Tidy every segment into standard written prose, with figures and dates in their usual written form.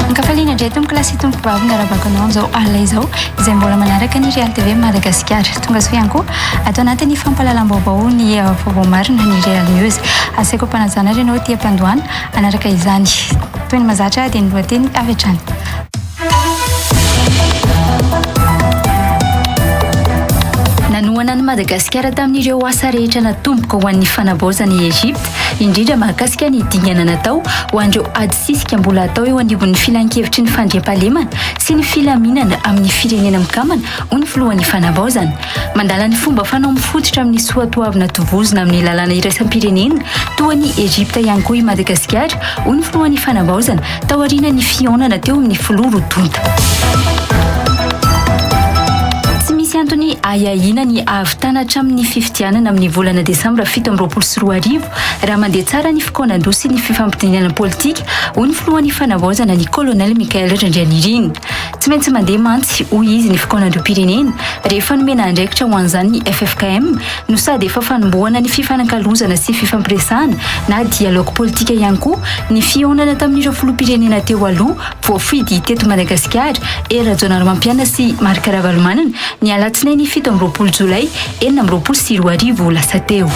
Ankafaliana indray tompoko lahy sy tompoko vavy miarabako anao amin'izao alina izao izay mbola manaraka ny Real TV Madagasikara. Tonga soa ihany koa ato anatin'ny fampahalalam-baovao ny eh, vaovao marina ny Real News. Asaiko am-panajana ary ianao aty am-pandohana hanaraka izany. Toy ny mazatra dia ny lohateny avy hatrany. Nanohana an'i Madagasikara tamin'ireo asa rehetra natomboka ho an'ny fanavaozana i Egypte, indrindra mahakasika ny dingana natao ho an'ireo ady sisika mbola atao eo anivon'ny Filankevitry ny Fandriampahalemana sy ny Filaminana amin'ny Firenena Mikambana, hoy ny filohan'ny Fanavaozana. Mandala ny fomba fanao mifototra amin'ny soatoavina tovozina amin'ny lalàna iraisam-pirenena toa an'i Egypta ihany koa i Madagasikara, hoy ny filohan'ny Fanavaozana, taorian'ny fihaonana teo amin'ny filoha roa tonta. Tsy misy antony ahiahiana ny hahavitana hatramin'ny fifidianana amin'ny volana desambra 2027 raha mandeha tsara ny fikaonandoha sy ny fifampidinihana politika, hoy ny filohan'ny Fanavaozana, ny Kolonely Michael Randrianirina. Tsy maintsy mandeha mantsy, hoy izy, ny fikaonandoham-pirenena rehefa nomena andraikitra ho an'izany ny ffkm no sady efa fanombohana ny fifanankalozana sy fifampiresahana na dialogue politika ihany koa ny fihaonana tamin'ireo filoham-pirenena teo aloha voafidy teto Madagasikara, Hery Rajaonarimampianina sy Marc Ravalomanana, ny alatsinainy 27 jolay 2026 lasa teo.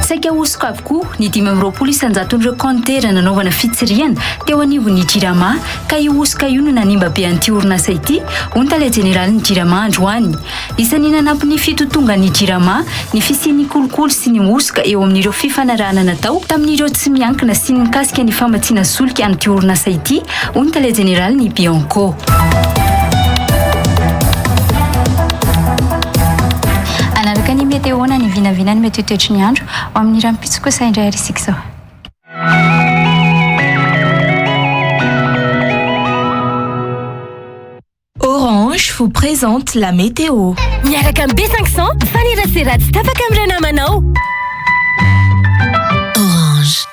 Saika hosoka avokoa ny 25 isan-jaton'ireo kaontera nanaovana fitsirihana teo anivon'ny Jirama ka io hosoka io no nanimba be an'ity orinasa ity, hoy ny tale jeneralin'ny Jirama androany. Isan'ny nanampy ny fitotongan'ny Jirama ny fisian'ny kolikoly sy ny hosoka eo amin'ireo fifanarahana natao tamin'ireo tsy miankina sy ny mikasika ny famatsiana solika an'ity orinasa ity, hoy ny tale jeneralin'ny Bianco. Hanaraka ny météo na ny vinavina ny mety ho toetry ny andro ho amin'ny rahampitso kosa indray ary isika izao. Orange vous présente la météo. Miaraka amin'ny B500, mifanerasera tsy tapaka amin'ireo namanao. Orange.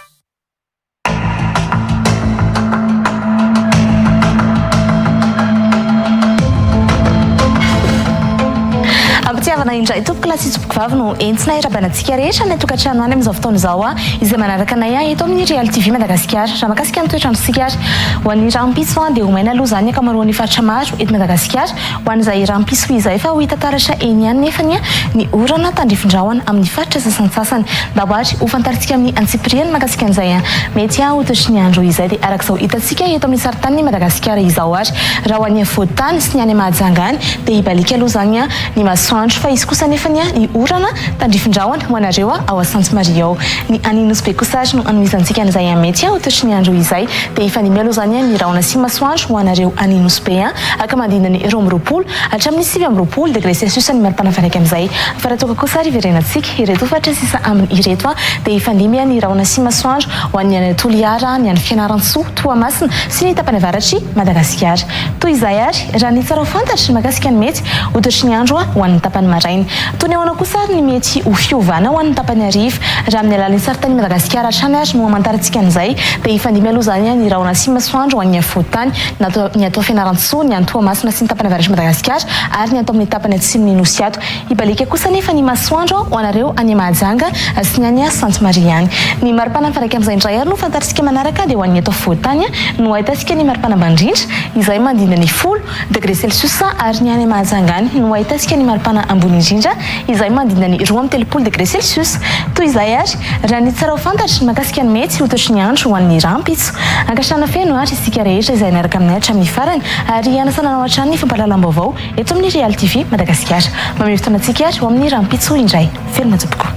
Ampitiavana indray tompoko lahy sy tompoko vavy no entina hiarabana antsika rehetra any an-tokantrano any amin'izao fotoana izao izay manaraka anay eto amin'ny Real TV Madagasikara. Raha mahakasika ny toetr'androntsika ary ho an'ny rahampitso dia ho maina aloha izany ny ankamaroan'ny faritra maro eto Madagasikara. Ho an'izay rahampitso izay fa ho hita taratra eny ihany nefany ny orana tandrifin-drahona amin'ny faritra sasantsasany. Ndao ary ho fantarintsika amin'ny antsipiriany mahakasika an'izay mety ho toetry ny andro izay dia araka izao hitantsika eto amin'ny saritanin'i Madagasikara izao ary raha ho an'ny afovoan-tany sy ny any Mahajanga any dia hibaliaka aloha izany ny masoandro fa hisy kosa nefany ny orana tandrifin-drahona ho anareo ao Sainte Marie ao. Ny any Nosy Be kosa ary no hanohizantsika an'izay mety ho toetry ny andro izay dia hifandimby aloha izany ny rahona sy masoandro ho anareo any Nosy Be ka manodidina ny 22 hatramin'ny 29 degré celsius ny maripana mifandraika amin'izay. Fa raha toa ka kosa ary hiverenantsika ireto faritra sisa aminy ireto dia hifandimby ny rahona sy masoandro ho an'ny any Toliara, ny any Fianarantsoa, Toamasina sy ny tapany avaratr'i Madagasikara. Toy izay ary raha ny tsara ho fantatra mahakasika ny mety ho toetry ny andro ho an'ny tapany maraina. Toy ny ahoana kosa ary ny mety ho fiovana ho an'ny tapany hariva? Raha amin'ny alalan'ny saritanin'i Madagasikara hatrany ary no hamantarantsika an'izay dia hifandimby aloha izany ny rahona sy masoandro ho an'ny afovoan-tany, ny ato Fianarantsoa, ny any Toamasina sy ny tapany avaratr'i Madagasikara ary ny ato amin'ny tapany atsimon'ny Nosy ato. Hibaliaka kosa anefa ny masoandro ho anareo any Mahajanga sy ny any Sainte Marie any. Ny maripana mifandraika amin'izay indray ary no fantatr'isika manaraka dia ho an'ny eto afovoan-tany no ahitantsika ny maripana ambany indrindra izay manodidina ny folo degré celsius ary ny any Mahajanga any no ahitantsika ny maripana ambony indrindra izay manodidina ny 32 degré celsius. Toy izay ary raha ny tsara ho fantatra ny mahakasika ny mety ho toetry ny andro ho an'ny rahampitso. Ankasitrahana feno ary isika rehetra izay niaraka aminay hatramin'ny farany ary hanasana anao hatrany ny fampahalalam-baovao eto amin'ny Real TV Madagasikara. Mamehy fotoana antsika ary ho amin'ny rahampitso indray. Veloma tompoko.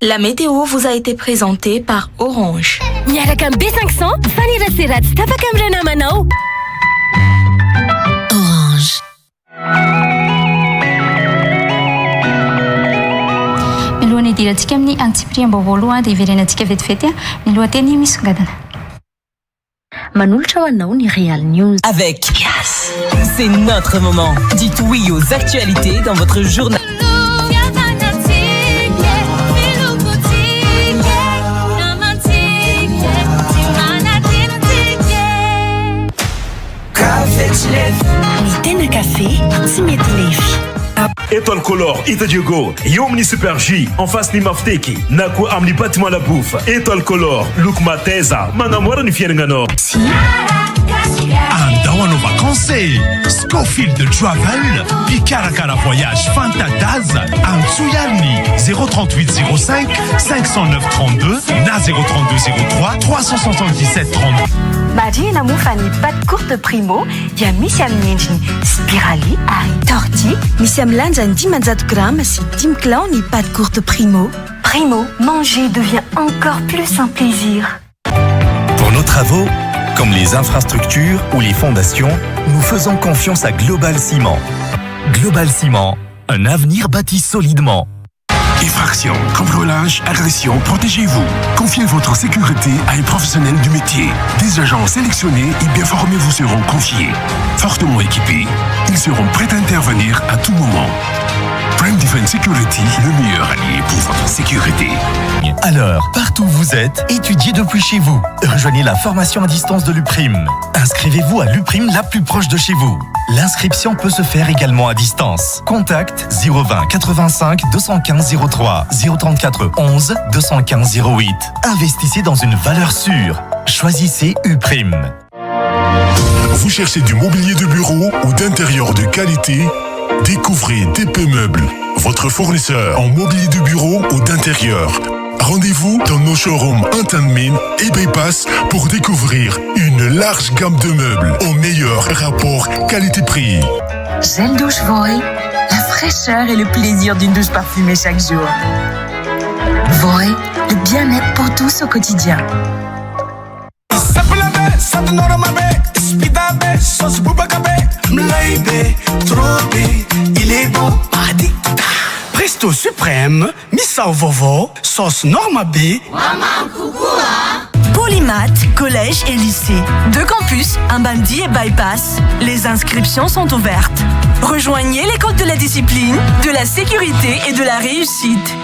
La météo vous a été présentée par Orange. Miaraka amin'ny B500, mifanerasera tsy tapaka amin'ireo namanao. Orange. Mialohan'ny hidirantsika amin'ny antsipiriam-baovao aloha dia hiverenantsika vetivety ny lohateny misongadina. Manolotra ho anao ny Real News. Avec C'est notre moment. Dites oui aux actualités dans votre journal. Ny tena kafe tsy mety lefy. Étoile Color Ita Diogo, eo amin'ny Super J, en face ny Mafteky, na koa amin'ny bâtiment La Bouffe. Étoile Color, loko mateza, magnamora ny fiaignanao. Andao hanao vacances e! Scofield Travel, mpikarakara voyage fanta-daza. Antsoy ary ny 038 05 509 32 na 032 03 377 32. Marihina moa fa ny pâte courte Primo dia misy amin'ny endriny spirali ary torti. Misy amin'ny lanjany 500 grama sy dimy kilao ny pâte courte Primo. Primo, manger devient encore plus un plaisir. Pour nos travaux, comme les infrastructures ou les fondations, nous faisons confiance à Global Ciment. Global Ciment, un avenir bâti solidement. Effraction, cambriolage, agression, protégez-vous. Confiez votre sécurité à un professionnel du métier. Des agents sélectionnés et bien formés vous seront confiés. Fortement équipés, ils seront prêts à intervenir à tout moment. Prime Defense Security, le meilleur allié pour votre sécurité. Alors, partout où vous êtes, étudiez depuis chez vous. Rejoignez la formation à distance de l'UPRIM. Inscrivez-vous à l'UPRIM la plus proche de chez vous. L'inscription peut se faire également à distance. Contact 020 85 215 03 034 11 215 08. Investissez dans une valeur sûre. Choisissez UPRIM. Vous cherchez du mobilier de bureau ou d'intérieur de qualité? Découvrez TP Meubles, votre fournisseur en mobilier de bureau ou d'intérieur. Rendez-vous dans nos showrooms Antanimena et Bypass pour découvrir une large gamme de meubles au meilleur rapport qualité-prix. Gel douche Voy, la fraîcheur et le plaisir d'une douche parfumée chaque jour. Voy, le bien-être pour tous au quotidien. Presto Suprême, Misao Vaovao, Sauce Norma B. Polymath, collège et lycée. Deux campus, Ambanidia et Bypass. Les inscriptions sont ouvertes. Rejoignez l'école de la discipline, de la sécurité et de la réussite.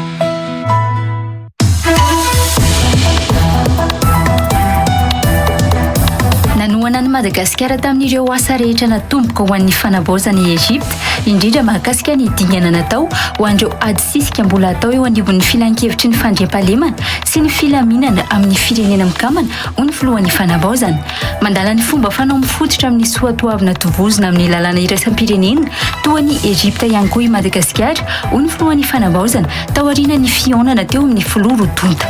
Nanohana an'i Madagasikara tamin'ireo asa rehetra natomboka ho an'ny fanavaozana i Egypte, indrindra mahakasika ny dingana natao ho an'ireo ady sisika mbola atao eo anivon'ny filankevitry ny fandriampahalemana sy ny filaminana amin'ny firenena mikambana, hoy ny filohan'ny fanavaozana. Mandala ny fomba fanao mifototra amin'ny soatoavina tovozina amin'ny lalàna iraisam-pirenena toa an'i Egypta ihany koa i Madagasikara, hoy ny filohan'ny fanavaozana, taorian'ny fihaonana teo amin'ny filoha roa tonta.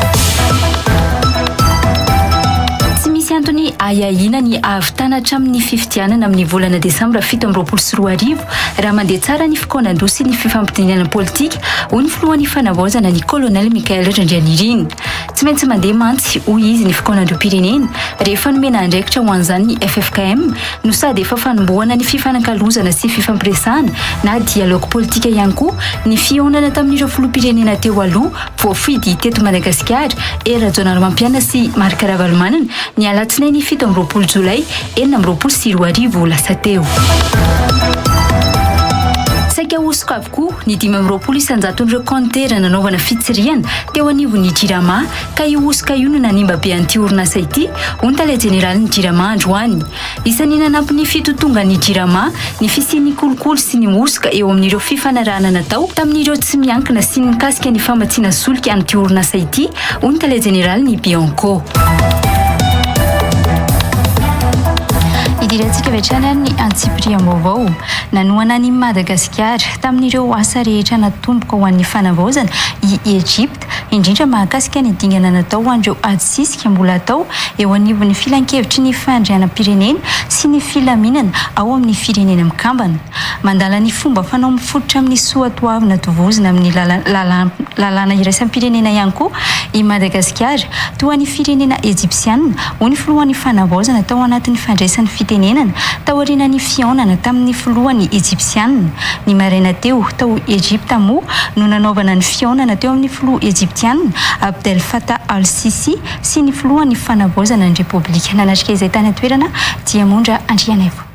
Tsy misy antony ahiahiana ny hahavitana hatramin'ny fifidianana amin'ny volana desambra 2027 raha mandeha tsara ny fikaonandoha sy ny fifampidinihana politika, hoy ny filohan'ny fanavaozana, ny kolonely Michael Randrianirina. Tsy maintsy mandeha mantsy, hoy izy, ny fikaonandoham-pirenena rehefa nomena andraikitra ho an'izany ny ffkm no sady efa fanombohana ny fifanankalozana sy fifampiresahana na dialogue politika ihany koa ny fihaonana tamin'ireo filoham-pirenena teo aloha voafidy teto Madagasikara, Hery Rajaonarimampianina sy Marc Ravalomanana, ny alatsinainy 27 jolay 2026 lasa teo. Saika hosoka avokoa ny 25 isan-jaton'ireo kaontera nanaovana fitsirihana teo anivon'ny Jirama ka io hosoka io no nanimba be an'ity orinasa ity, hoy ny tale jeneralin'ny Jirama androany. Isan'ny nanampy ny fitotongan'ny Jirama ny fisian'ny kolikoly sy ny hosoka eo amin'ireo fifanarahana natao tamin'ireo tsy miankina sy ny mikasika ny famatsiana solika an'ity orinasa ity, hoy ny tale jeneralin'ny Bianco. Idirantsika avy hatrany ny antsipiriam-baovao. Nanohana an'i Madagasikara tamin'ireo asa rehetra natomboka ho an'ny fanavaozana i Egypta, indrindra mahakasika ny dingana natao ho an'ireo ady sisika mbola atao eo anivon'ny Filankevitry ny Fandrianam-pirenena sy ny Filaminana ao amin'ny Firenena Mikambana. Mandala ny fomba fanao mifototra amin'ny soatoavina tovozina amin'ny lalàna iraisam-pirenena ihany koa i Madagasikara, toa ny firenena Ejipsiana, hoy ny filohan'ny fanavaozana tao anatin'ny fandraisany fitenenana taorianan'ny fihaonana tamin'ny filohan'ny Ejipsiana. Ny maraina teo, tao Egypta moa no nanaovana ny fihaonana teo amin'ny filoha Ejiptiana Abdel Fattah al-Sissi sy ny filohan'ny fanavaozana ny Repoblika. Nanatrika izay tany an-toerana Diamondra Andrianaivo.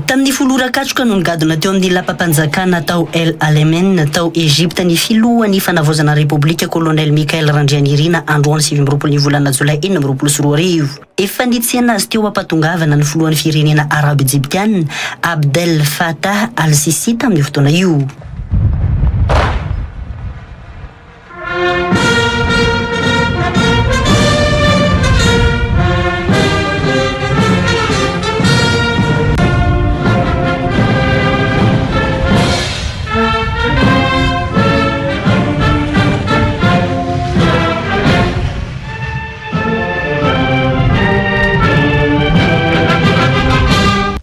Tamin'ny folo ora katroka no nigadona teo amin'ny lapam-panjakana tao El Alamein tao Egypta ny filohan'ny fanavaozana Repoblika Kolonely Michael Randrianirina androany 29 ny volana jolay 2026. Efa nitsena azy teo am-pahatongavana ny filohan'ny firenena Arabo Ejiptiana, Abdel Fattah al-Sissi tamin'io fotoana io.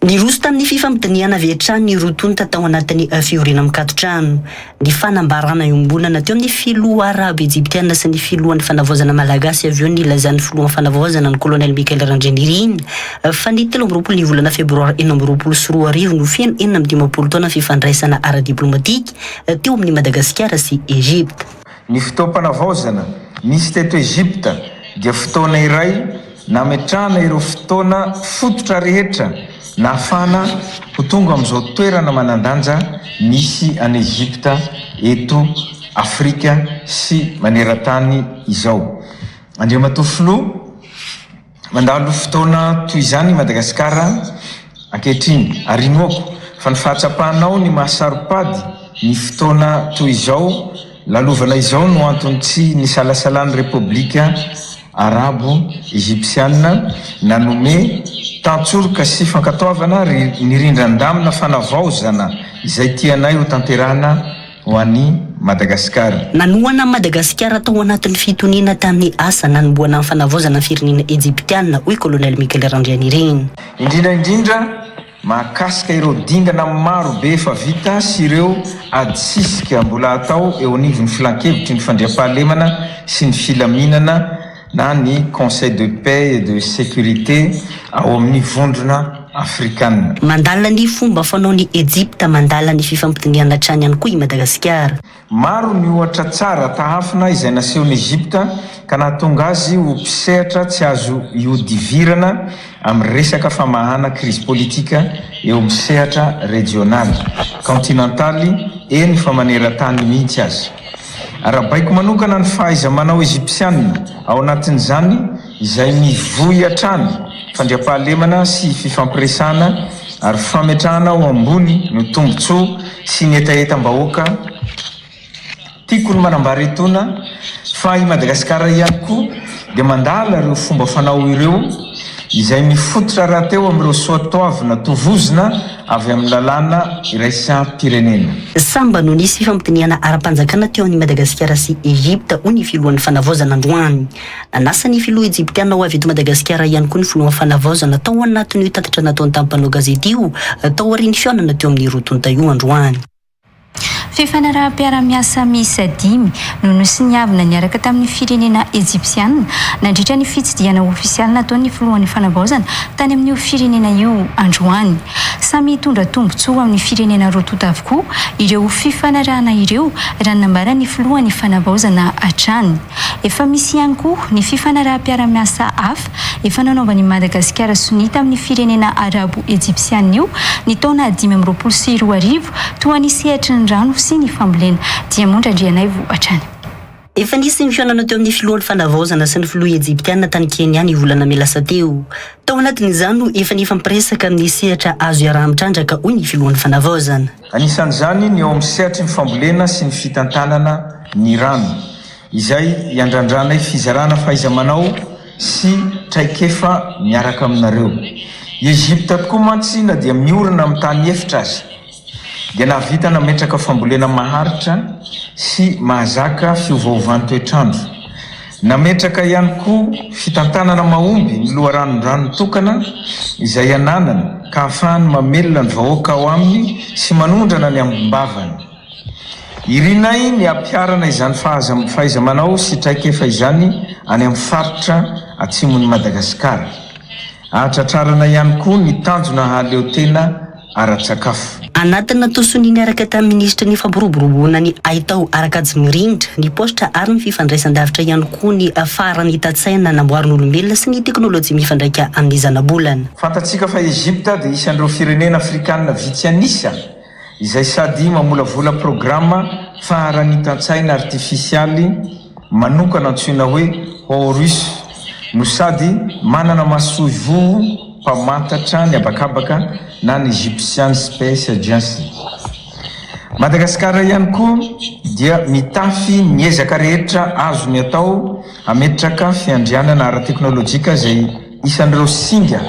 Niroso tamin'ny fifampidinihana avy hatrany ny roa tonta tao anatin'ny fivoriana mikaton-trano. Ny fanambarana iombonana teo amin'ny filoha arabo ejiptiana sy ny filohan'ny fanavaozana malagasy avy eo nilazan'ny filohan'ny fanavaozana ny kolonely Michael Randrianirina fa ny 23 ny volana febroary 2026 no feno 56 taona fifandraisana ara-diplomatika teo amin'i Madagasikara sy Egypta. Ny fotoam-panavaozana nisy teto Egypta dia fotoana iray nametrahana ireo fotoana fototra rehetra nahafahana ho tonga amin'izao toerana manan-danja misy an'i Egypta eto Afrika sy maneran-tany izao. Andriamatoa Filoha, Mandalo fotoana toy izany i Madagasikara ankehitriny ary inoako fa ny fahatsapanao ny maha saro-pady ny fotoana toy izao lalovana izao no antony tsy nisalasalan'ny Repoblika Arabo Ejipsiana nanome tantsoroka sy fankatoavana ny rindran-damina fanavaozana izay tianay hotanterahana ho an'i Madagasikara. Nanohana an'i Madagasikara tao anatin'ny fitoniana tamin'ny asa nanombohana ny fanavaozana ny firenena Ejiptiana, hoy Kolonely Michael Randrianirina. Indrindra indrindra mahakasika ireo dingana maro be efa vita sy ireo ady sisika mbola hatao eo anivon'ny Filankevitry ny fandriampahalemana sy ny filaminana na ny Conseil de paix et de sécurité ao amin'ny Vondrona Afrikana. Mandala ny fomba fanaon'i Ejipta mandala ny fifampidinihana hatrany ihany koa i Madagasikara. Maro ny ohatra tsara tahafina izay nasehon'i Egypta ka nahatonga azy ho mpisehatra tsy azo ihodivirana amin'ny resaka famahana krizy politika eo amin'ny sehatra rejionaly, kaontinantaly, eny fa maneran-tany mihitsy aza. Arahabaiko manokana ny fahaiza-manao Egypsiana ao anatin'izany izay mivoy hatrany fandriampahalemana sy fifampiresahana ary fametrahana ho ambony ny tombontsoa sy ny hetahetam-bahoaka. Tiako ny manambara etoana fa i Madagasikara ihany koa dia mandala ireo fomba fanao ireo izay mifototra rahateo amin'ireo soatoavina tovozina avy amin'ny lalàna iraisam-pirenena. Sambany no nisy fifampidinihana ara-panjakana teo amin'i Madagasikara sy Egypta, hoy ny filohan'ny Fanavaozana androany. Nanasa ny filoha Egyptiana ho avy eto Madagasikara ihany koa ny filohan'ny Fanavaozana tao anatin'io tatitra nataony tamin'ny mpanao gazety io, taorian'ny fihaonana teo amin'ny roa tonta io androany. Fifanaraham-piarahamiasa miisa dimy no nosoniavina niaraka tamin'ny firenena Ejipsiana nandritra ny fitsidihana ofisialy nataon'ny filohan'ny fanavaozana tany amin'io firenena io androany. Samy hitondra tombontsoa ho amin'ny firenena roa tonta avokoa ireo fifanarahana ireo raha ny nambaran'ny filohan'ny fanavaozana hatrany. Efa misy ihany koa ny fifanaraham-piarahamiasa hafa efa nanaovan'i Madagasikara sonia tamin'ny firenena Arabo Ejipsiana io ny taona 2025 toa ny sehatry ny rano sy ny fambolena. Diamondra Andrianaivo hatrany. Efa nisy ny fihaonana teo amin'ny filohan'ny Fanavaozana sy ny filoha Ejiptiana tany Kenya ny volana mey lasa teo. Tao anatin'izany no efa nifampiresaka amin'ny sehatra azo iaraha-mitrandraka, hoy ny filohan'ny Fanavaozana. Anisan'izany ny eo amin'ny sehatry ny fambolena sy ny fitantanana ny rano, izay iandrandranay fizarana fahaiza-manao sy traikefa miaraka aminareo. I Egypta tokoa mantsy na dia miorina amin'ny tany efitra aza, dia nahavita nametraka fambolena maharitra sy mahazaka fiovaovan-toetr'andro. Nametraka ihany koa fitantanana mahomby ny loharanon-drano tokana izay ananany ka ahafahany mamelona ny vahoaka ao aminy sy manondrana ny ambim-bavany. Irinay ny hampiharana izany fahaiza-manao sy traikefa izany any amin'ny faritra atsimon'i Madagasikara. Ahatratrarana ihany koa ny tanjona hahaleo tena ara-tsakafo. Anatin'ny natao sonia niaraka tamin'ny minisitry ny fampiroboroboana ny haitao ara-kajy mirindra, ny paositra ary ny fifandraisan-davitra ihany koa ny faharanitan-tsaina namboarin'olombelona sy ny teknolojia mifandraika amin'ny zanabolana. Fantatsika fa Egypta dia isan'ireo firenena afrikanina vitsy an'isa izay sady mamolavola programa faharanitan-tsaina artifisialy manokana antsoina hoe Horus no sady manana masoivoho mpamantatra ny habakabaka na ny Egyptian Space Agency. Madagasikara ihany koa dia mitafy ny ezaka rehetra azony atao hametraka fiandrianana ara-teknolojika izay isan'ireo singa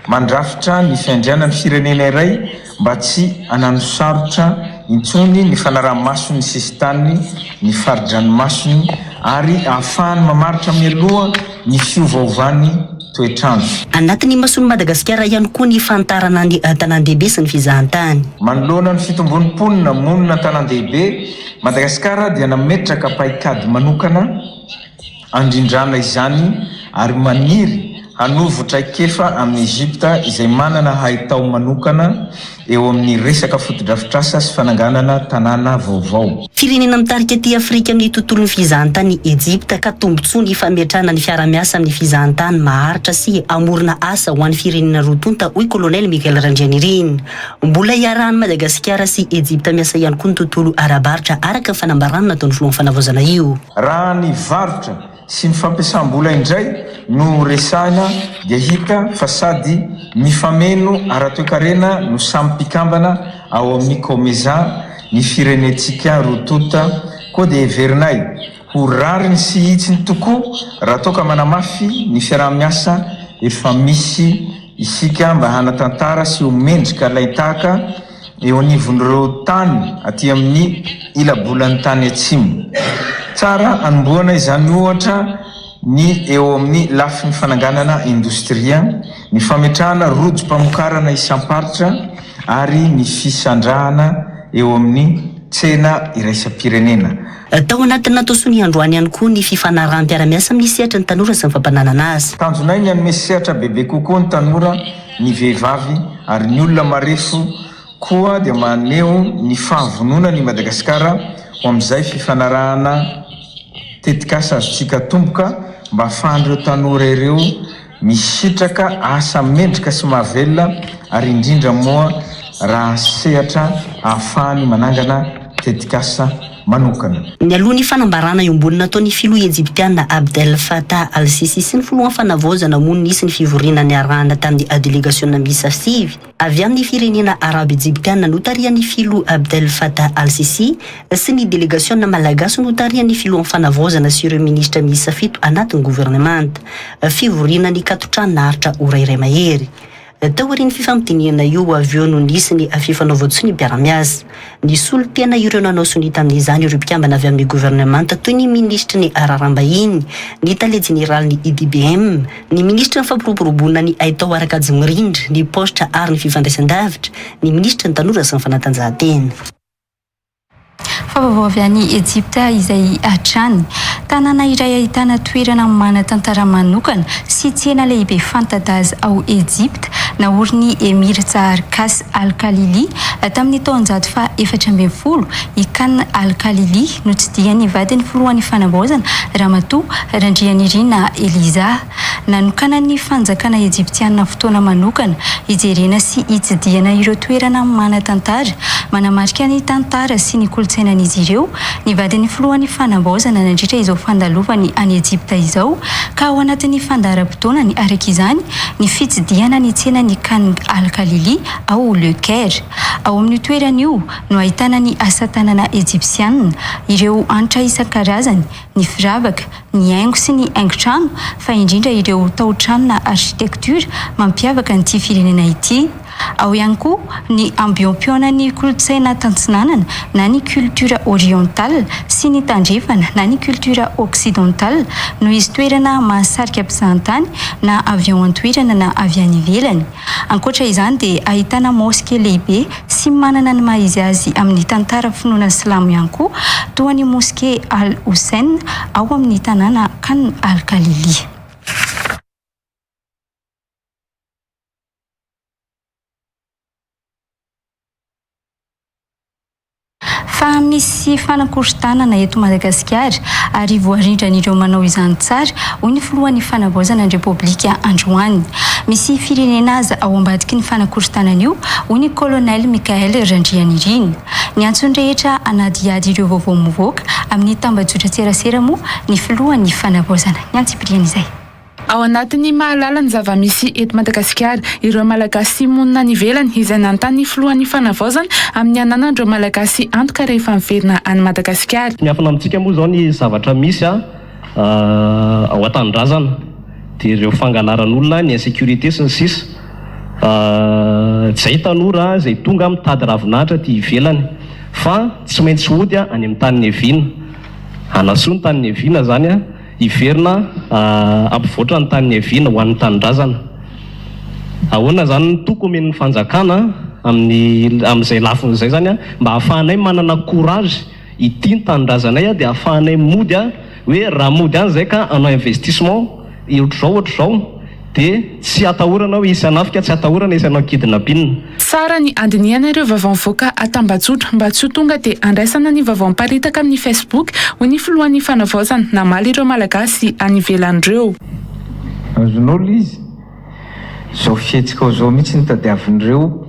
mandrafitra ny fiandrianan'ny firenena iray mba tsy hananosarotra intsony ny fanaraha-maso ny sisintaniny, ny fari-dranomasony ary ahafahany mamaritra mialoha ny fiovaovan'ny toetr'andro. Anatin'ny imason'i Madagasikara ihany koa ny fanitarana ny tanàn-dehibe sy ny fizahantany. Manoloana ny fitombon'ny mponina monina an-tanàn-dehibe, Madagasikara dia nametraka paikady manokana handrindrana izany ary maniry hanovo traikefa amin'i Egypta izay manana haitao manokana eo amin'ny resaka fotodrafitrasa sy fananganana tanàna vaovao. Firenena mitarika aty Afrika amin'ny tontolon'ny fizahantany i Ejipta ka tombontsoa ny fametrahana ny fiarahamiasa amin'ny fizahantany maharitra sy hamorona asa ho an'ny firenena roa tonta, hoy Kolonely Miguel Randrianirina. Mbola iarahan'i Madagasikara sy Ejipta miasa ihany koa ny tontolo ara-barotra araka ny fanambarana nataon'ny filohan'ny fanavaozana io. Raha ny varotra sy ny fampiasam-bola indray no resahina dia hita fa sady mifameno ara-toekarena no samy mpikambana ao amin'ny Comesa ny firenentsika roa tonta koa dia heverinay ho rariny sy hitsiny tokoa raha toa ka manamafy ny fiaraha-miasa efa misy isika mba hanatantara sy ho mendrika alain-tahaka eo anivon'ireo tany aty amin'ny ila-bolan'ny tany atsimo. Tsara anombohana izany ohatra ny eo amin'ny lafiny fananganana indostria, ny fametrahana rojom-pamokarana isam-paritra ary ny fisandrahana eo amin'ny tsena iraisam-pirenena. Tao anatin'ny natao sonia androany ihany koa ny fifanaraham-piarahamiasa amin'ny sehatry ny tanora sy ny fampananana asa. Tanjonay ny hanome sehatra bebe kokoa ny tanora, ny vehivavy ary ny olona marefo koa dia maneho ny fahavononany i Madagasikara ho amin'izay fifanarahana tetikasa azontsika atomboka mba ahafahan'ireo tanora ireo misitraka asa mendrika sy mahavelona ary indrindra moa raha sehatra ahafahany manangana tetikasa manokana. Nialoha ny fanambarana iombonana nataon'ny filoha Ejiptiana Abdel Fattah al-Sisi sy ny filohan'ny fanavaozana moa nisy ny fivoriana niarahana tamin'ny delegasiona miisa sivy avy amin'ny firenena Arabo Ejiptiana notarihan'ny filoha Abdel Fattah al-Sisi sy ny delegasiona Malagasy notarihan'ny filohan'ny fanavaozana sy ireo minisitra miisa fito anatin'ny governemanta. Fivoriana nikaton-trano naharitra ora iray mahery. Taorian'ny fifampidinihana io avy eo no nisy ny fifanaovan-tsonia mpiara-miasa. Nisolo tena ireo nanao sonia tamin'izany ireo mpikambana avy amin'ny governemanta toy ny minisitry ny Raharaham-bahiny, ny tale jeneralin'ny IDBM, ny minisitry ny Fampiroboroboana ny haitao ara-kajy mirindra, ny paositra ary ny fifandraisan-davitra, ny minisitry ny Tanora sy ny fanatanjahantena. Fa vaovao avy any Ejipta izay hatrany. Tanàna iray ahitana toerana manan-tantara manokana sy tsena lehibe fanta-daza ao Ejipta. Naorin'i Emir Tsahar Qas al-Khalili tamin'ny taonjato faha 14 i Khan al-Khalili, notsidihan'ny vadin'ny filohan'ny fanavaozana, Ramatoa Randrianirina Eliza. Nanokanan'ny fanjakana ejiptianina fotoana manokana hijerena sy hitsidihana ireo toerana manan-tantara manamarika ny tantara sy ny kolontsainan'izy ireo ny vadin'ny filohan'ny fanavaozana nandritra izao fandalovany any Ejipta izao ka ao anatin'ny fandaharam-potoanany araka izany ny fitsidihana ny tsenan'i Khan al-Khalili ao Le Caire. Ao amin'io toerana io no ahitana ny asa tanana ejipsianina, ireo hanitra isan-karazany, ny firavaka, ny haingo sy ny haingon-trano fa indrindra ireo tao-trano na architecture mampiavaka an'ity firenena ity. Ao ihany koa ny ambiompihaonan'ny kolontsaina tantsinanana na ny culture orientale sy ny tandrefana na ny culture occidentale noho izy toerana mahasarika mpizahantany na avy ao an-toerana na avy any ivelany. Ankoatra izany dia ahitana moske lehibe sy manana ny maha izy azy amin'ny tantara finoana silamo ihany koa toa ny moske Al Hussein ao amin'ny tanàna Khan Al Khalili. Fa misy fanakorontanana eto Madagasikara ary voarindran'ireo manao izany tsara, hoy ny filohan'ny fanavaozana ny Repoblika androany. Misy firenena aza ao ambadiky ny fanakorontanana io, hoy ny Colonel Michael Randrianirina. Niantso ny rehetra hanadihady ireo vaovao mivoaka amin'ny tambajotran-tserasera moa ny filohan'ny fanavaozana. Ny antsipiriany izay. Ao anatin'ny mahalala ny zava-misy eto Madagasikara ireo Malagasy monina any ivelany izay nanontany ny filohan'ny fanavaozana amin'ny hananan'ireo Malagasy antoka rehefa miverina any Madagasikara. Tsy miafina amintsika moa izao ny zavatra misy ao an-tanindrazana dia ireo fangalaran'olona, ny insécurité sy ny sisa Izay tanora izay tonga mitady ravinahitra aty ivelany fa tsy maintsy hody any amin'ny tany niaviana. Hanasoa ny tany niaviana izany. Hiverina hampivoatra ny tany niaviana ho an'ny tanindrazana. Ahoana izany ny toky omen'ny fanjakana amin'ny amin'izay lafiny izay izany mba hahafahanay manana courage hitia ny tanindrazanay dia hahafahanay mody hoe raha mody any izay ka hanao investissement ohatr'izao ohatr'izao dia tsy atahorana hoe hisy hanafika, tsy atahorana hisy hanao kidnapping. Tsara ny handinihana ireo vaovao mivoaka an-tambajotra mba tsy ho tonga dia handraisana ny vaovao miparitaka amin'ny Facebook, hoy ny filohan'ny Fanavaozana namaly ireo Malagasy any ivelany ireo. Azonao le izy? Zao fihetsikao zao mihitsy no tadiavin'ireo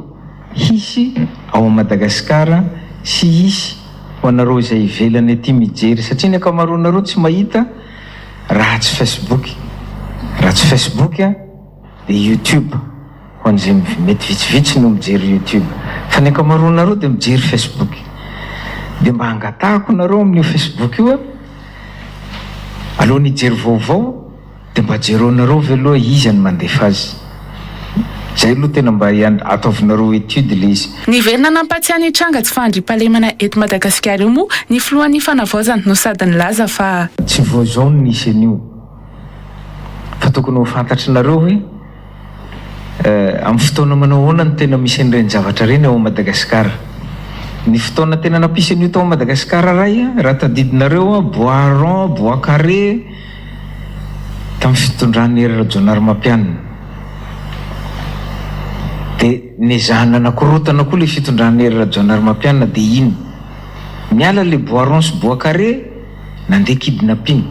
hisy ao Madagascar sy hisy ho anareo izay ivelany aty mijery satria ny ankamaroanareo tsy mahita Raha tsy Facebook, raha tsy Facebook dia YouTube ho an'izay mety vitsivitsy no mijery YouTube fa ny ankamaroanareo dia mijery Facebook. Dia mba angatahako nareo amin'io Facebook io alohan'ny hijery vaovao dia mba jereonareo ve aloha iza no mandefa azy. Zay aloha tena mba ataovinareo étude le izy. Niverina nampatsiahy ny tranga tsy fahandriampahalemana eto Madagasikara io moa ny filohan'ny fanavaozana no sady nilaza fa. Tsy vao izao no nisy an'io fa tokony ho fantatrinareo hoe amin'ny fotoana manao ahoana no tena misy an'ireny zavatra ireny ao Madagasikara. Ny fotoana tena nampisy an'io tao Madagasikara ray raha tadidinareo bois rond, bois carré tamin'ny fitondran'i Hery Rajaonarimampianina dia nezahana nakorotana koa ilay fitondran'i Hery Rajaonarimampianina dia iny niala ilay bois rond sy bois carré nandeha kidnapping.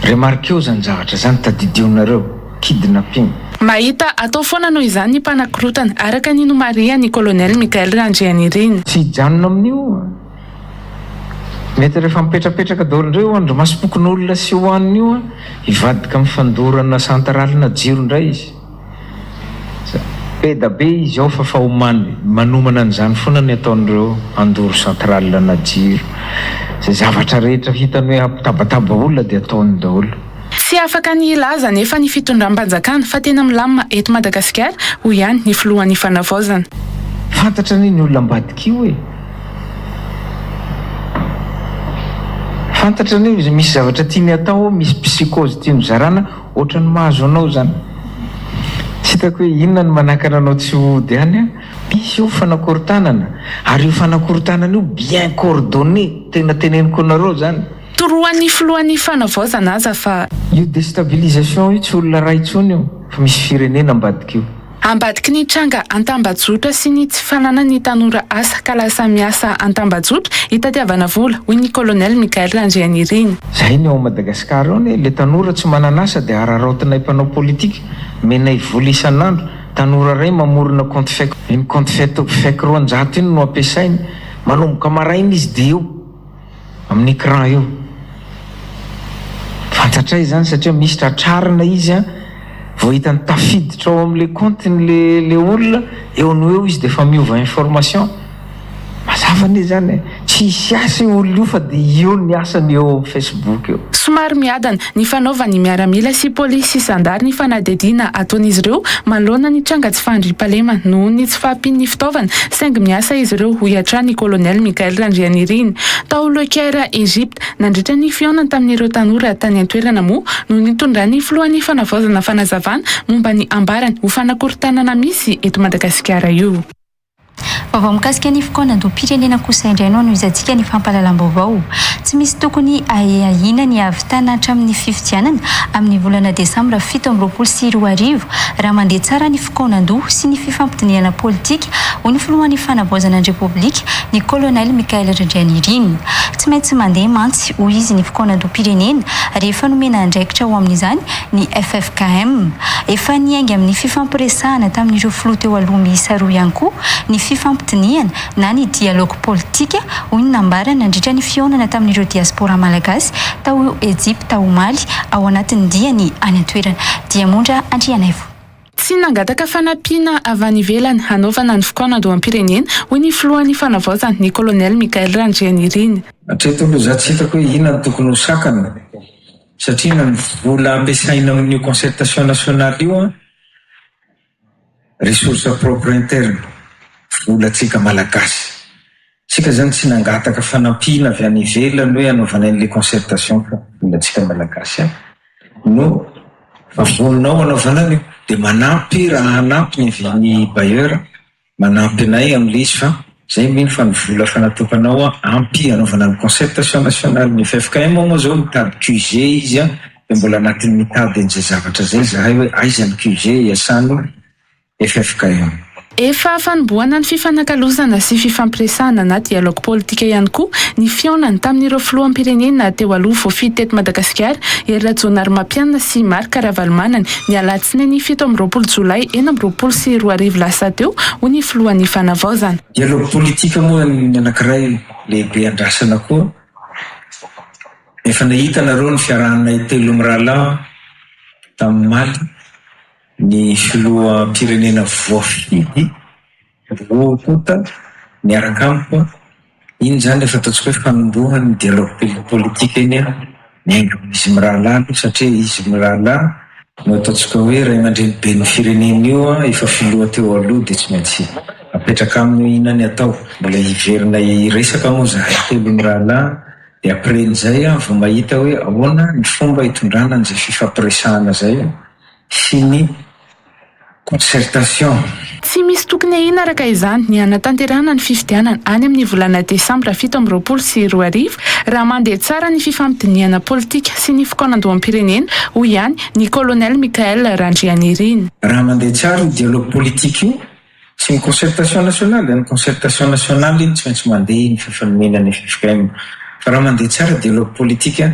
Remarqueo zany zavatra zany tadidionareo, kidnapping. Mahita atao foana noho izany ny mpanakorotana, araka ny nomarihan'ny Colonel Michael Randrianirina. Tsy hijanona amin'io. Mety rehefa mipetrapetraka daholo indray io andrimasom-pokonolona sy hohanina io an, hivadika amin'ny fandorana centrale-na jiro indray izy. Be da be izy ao fa fa omany, manomana an'izany foana ny ataon'ireo handoro centrale-na jiro. Izay zavatra rehetra hitany hoe hampitabataba olona dia ataony daholo. Tsy afaka ny hilaza anefa ny fitondram-panjakana fa tena milamina eto Madagasikara, hoy ihany ny filohan'ny fanavaozana. Fantatra anie ny olona ambadika io e! Fantatra anie misy zavatra tiany atao ao, misy psychose tiany hozarana, ohatran'ny mahazo anao zany. Tsy hitako hoe inona no manakana anao tsy hody any an! Misy io fanakorontanana, ary io fanakorontanana io bien coordonné, tena teneniko anareo zany. Toroan'ny filohan'ny fanavaozana aza fa. Io destabilisation io tsy olona iray intsony io fa misy firenena ambadika io. Ambadiky ny tranga an-tambajotra sy ny tsy fananan'ny tanora asa ka lasa miasa an-tambajotra hitadiavana vola, hoy ny Colonel Michael Randrianirina. Zay ny ao Madagascar ao anie, le tanora tsy manana asa de araraotinay mpanao politika, omenay vola isan'andro, tanora ray mamorona compte fake, iny compte fake fake 200 iny no ampiasainy, manomboka maraina izy de eo. Amin'ny écran eo. Fantatray izany satria misy tratrarina izy an, vao hitany tafiditra ao amin'ilay compte-ny le le olona, eo no eo izy dia efa miova information. Mazava anie izany e! Tsy hisy asa io olona io fa dia eo ny asany eo amin'ny Facebook eo. Somary miadana ny fanaovan'ny miaramila sy polisy sy zandary ny fanadihadiana ataon'izy ireo manoloana ny tranga tsy fahandriampahalemana noho ny tsy fahampian'ny fitaovana saingy miasa izy ireo, hoy hatrany ny Kolonely Michael Randrianirina. Tao Le Caire, Egypte, nandritra ny fihaonany tamin'ireo tanora tany an-toerana moa no nitondran'ny filohan'ny fanavaozana fanazavana momba ny ambarany ho fanakorontanana misy eto Madagasikara io. Vaovao mikasika ny fikaonandoham-pirenena kosa indray no anohizantsika ny fampahalalam-baovao. Tsy misy tokony ahiahiana ny hahavitana hatramin'ny fifidianana amin'ny volana desambra 2027 raha mandeha tsara ny fikaonandoha sy ny fifampidinihana politika, hoy ny filohan'ny Fanavaozana ny Repoblika, ny Kolonely Michael Randrianirina. Tsy maintsy mandeha mantsy, hoy izy, ny fikaonandoham-pirenena rehefa nomena andraikitra ho amin'izany ny ffkm. Efa niainga amin'ny fifampiresahana tamin'ireo filoha teo aloha miisa roa ihany koa ny fifampidinihana na ny dialogue politika, hoy ny nambarany nandritra ny fihaonana tamin'ireo diaspora malagasy tao Ejipta omaly, ao anatin'ny diany any an-toerana. Diamondra Andrianaivo. Tsy nangataka fanampiana avy any ivelany hanaovana ny fikaonandoham-pirenena, hoy ny filohan'ny fanavaozana, ny kolonely Michael Randrianirina. Hatreto aloha za tsy hitako hoe inona no tokony ho sakana. Satria na ny vola ampiasaina amin'io concertation nationale io an, ressource propre interne, volantsika Malagasy. Tsika zany tsy nangataka fanampiana avy any ivelany hoe hanaovanay an'le concertation fa volantsika Malagasy an no vonona ao hanaovana an'io. Dia manampy raha hanampy ny avy ny bailleur. Manampy anay amin'ilay izy fa zay mino fa ny vola efa natokanao ampy hanaovana ny concertation nationale. Ny ffkm moa zao mitady QG izy an, dia mbola anatin'ny mitady an'izay zavatra izay izahay hoe aiza ny QG hiasan'ny ffkm. Efa fanombohana ny fifanakalozana sy fifampiresahana na dialogue politika ihany koa ny fihaonany tamin'ireo filoham-pirenena teo aloha voafidy teto Madagasikara, Hery Rajaonarimampianina sy Marc Ravalomanana, Ny alatsinainy 27 jolay 2026 lasa teo, hoy ny filohan'ny Fanavaozana. Dialogue politique moa ny anankiray lehibe andrasana koa. Efa nahita nareo ny fiarahanay telo mirahalahy tamin'ny omaly, ny filoham-pirenena voafidy Roa tonta miaraka amiko, iny izany efa ataontsika hoe fanombohany ny dialogue politique iny an, miainga amin'izy mirahalahy aloha satria izy mirahalahy no ataontsika hoe ray aman-dreniben'ny firenena io an, efa filoha teo aloha dia tsy maintsy apetraka aminy hoe inona ny atao, mbola hiverina hiresaka moa izahay telo mirahalahy dia après an'izay aho vao mahita hoe ahoana ny fomba hitondrana an'izay fifampiresahana izay sy ny Concertation. Tsy misy tokony ahiana araka izany ny hanatanterahana ny fifidianana any amin'ny volana desambra 2027 raha mandeha tsara ny fifampidinihana politika sy ny fikaonandoham-pirenena, hoy ihany ny Colonel Michael Randrianirina. Raha mandeha tsara io dialogue politique io sy ny concertation nationale, ny concertation nationale iny tsy maintsy mandeha iny fifanomena ny ffkm, fa raha mandeha tsara dialogue politique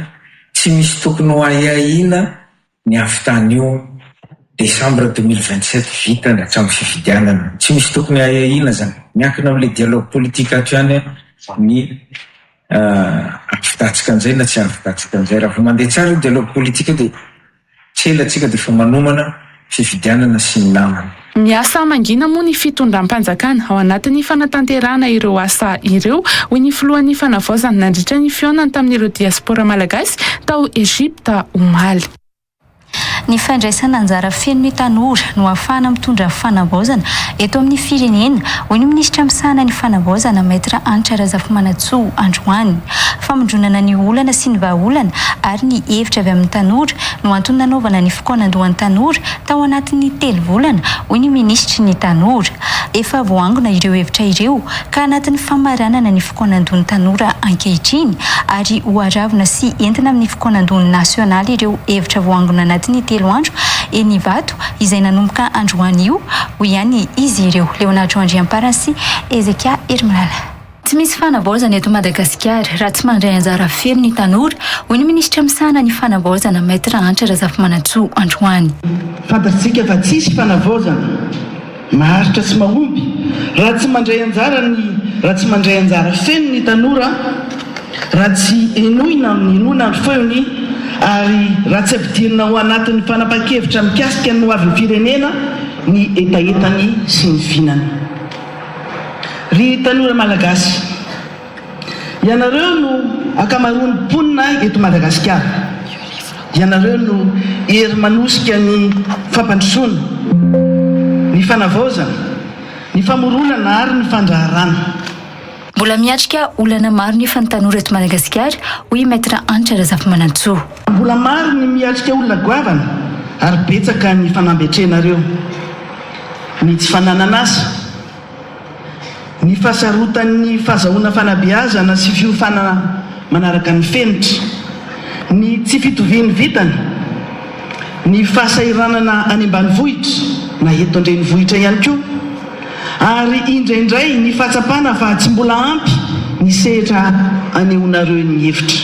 tsy misy tokony ho ahiahiana Ny avy tany io décembre 2027 vita ny hatramin'ny fifidianana. Tsy misy tokony ahiahiana zany. Miankina amin'ilay dialogue politique ato ihany ny ahavitatsika an'izay na tsy ahavitatsika an'izay. Raha vao mandeha tsara io dialogue politique io dia tsy ela tsika dia efa manomana fifidianana sy ny namany. Miasa mangina moa ny fitondram-panjakana ao anatin'ny fanatanterahana ireo asa ireo, hoy ny filohan'ny Fanavaozana nandritra ny fihaonany tamin'ireo diaspora malagasy tao Egypta omaly. Ny fandraisana anjara feno ny tanora no ahafahana mitondra fanavaozana eto amin'ny firenena, hoy ny minisitra misahana ny fanavaozana, Maître Hanitra Razafimanantsoa androany. Famondronana ny olana sy ny vahaolana ary ny hevitra avy amin'ny tanora no antony nanaovana ny fikaonandohan'ny tanora tao anatin'ny telo volana, hoy ny minisitry ny Tanora. Efa voaangona ireo hevitra ireo ka anatin'ny famaranana ny fikaonandohan'ny tanora ankehitriny ary ho aravona sy entina amin'ny fikaonandoha nasionaly ireo hevitra voaangona anatin'ny telo andro eny Ivato izay nanomboka androany io, hoy ihany izy ireo. Léonard Andriamparany sy Hezekia Herimilala. Tsy misy fanavaozana eto Madagasikara raha tsy mandray anjara feno ny tanora, hoy ny minisitra misahana ny fanavaozana, Maître Hanitra Razafimanantsoa, androany. Fantatsika fa tsisy fanavaozana maharitra sy mahomby raha tsy mandray anjara ny raha tsy mandray anjara feno ny tanora, raha tsy henoina amin'ny henoina ny feony ary raha tsy ampidirina ao anatin'ny fanapahan-kevitra mikasika ny hoavin'ny firenena ny hetahetany sy ny vinany. Ry tanora Malagasy, ianareo no ankamaroan'ny mponina eto Madagasikara. Ianareo no hery manosika ny fampandrosoana, ny fanavaozana, ny famoronana ary ny fandraharana. Mbola miatrika olana maro nefa ny tanora eto Madagasikara, hoy i Maître Hanitra Razafimanantsoa. Mbola maro ny miatrika olona goavana ary betsaka ny fanamby atrehinareo. Ny tsy fananan'asa, ny fahasarotan'ny fahazahoana fanabeazana sy fiofanana manaraka ny fenitra, ny tsy fitovian'ny vintana, ny fahasahiranana any ambanivohitra na eto an-drenivohitra ihany koa, ary indraindray ny fahatsapana fa tsy mbola ampy ny sehatra anehoanareo ny hevitra.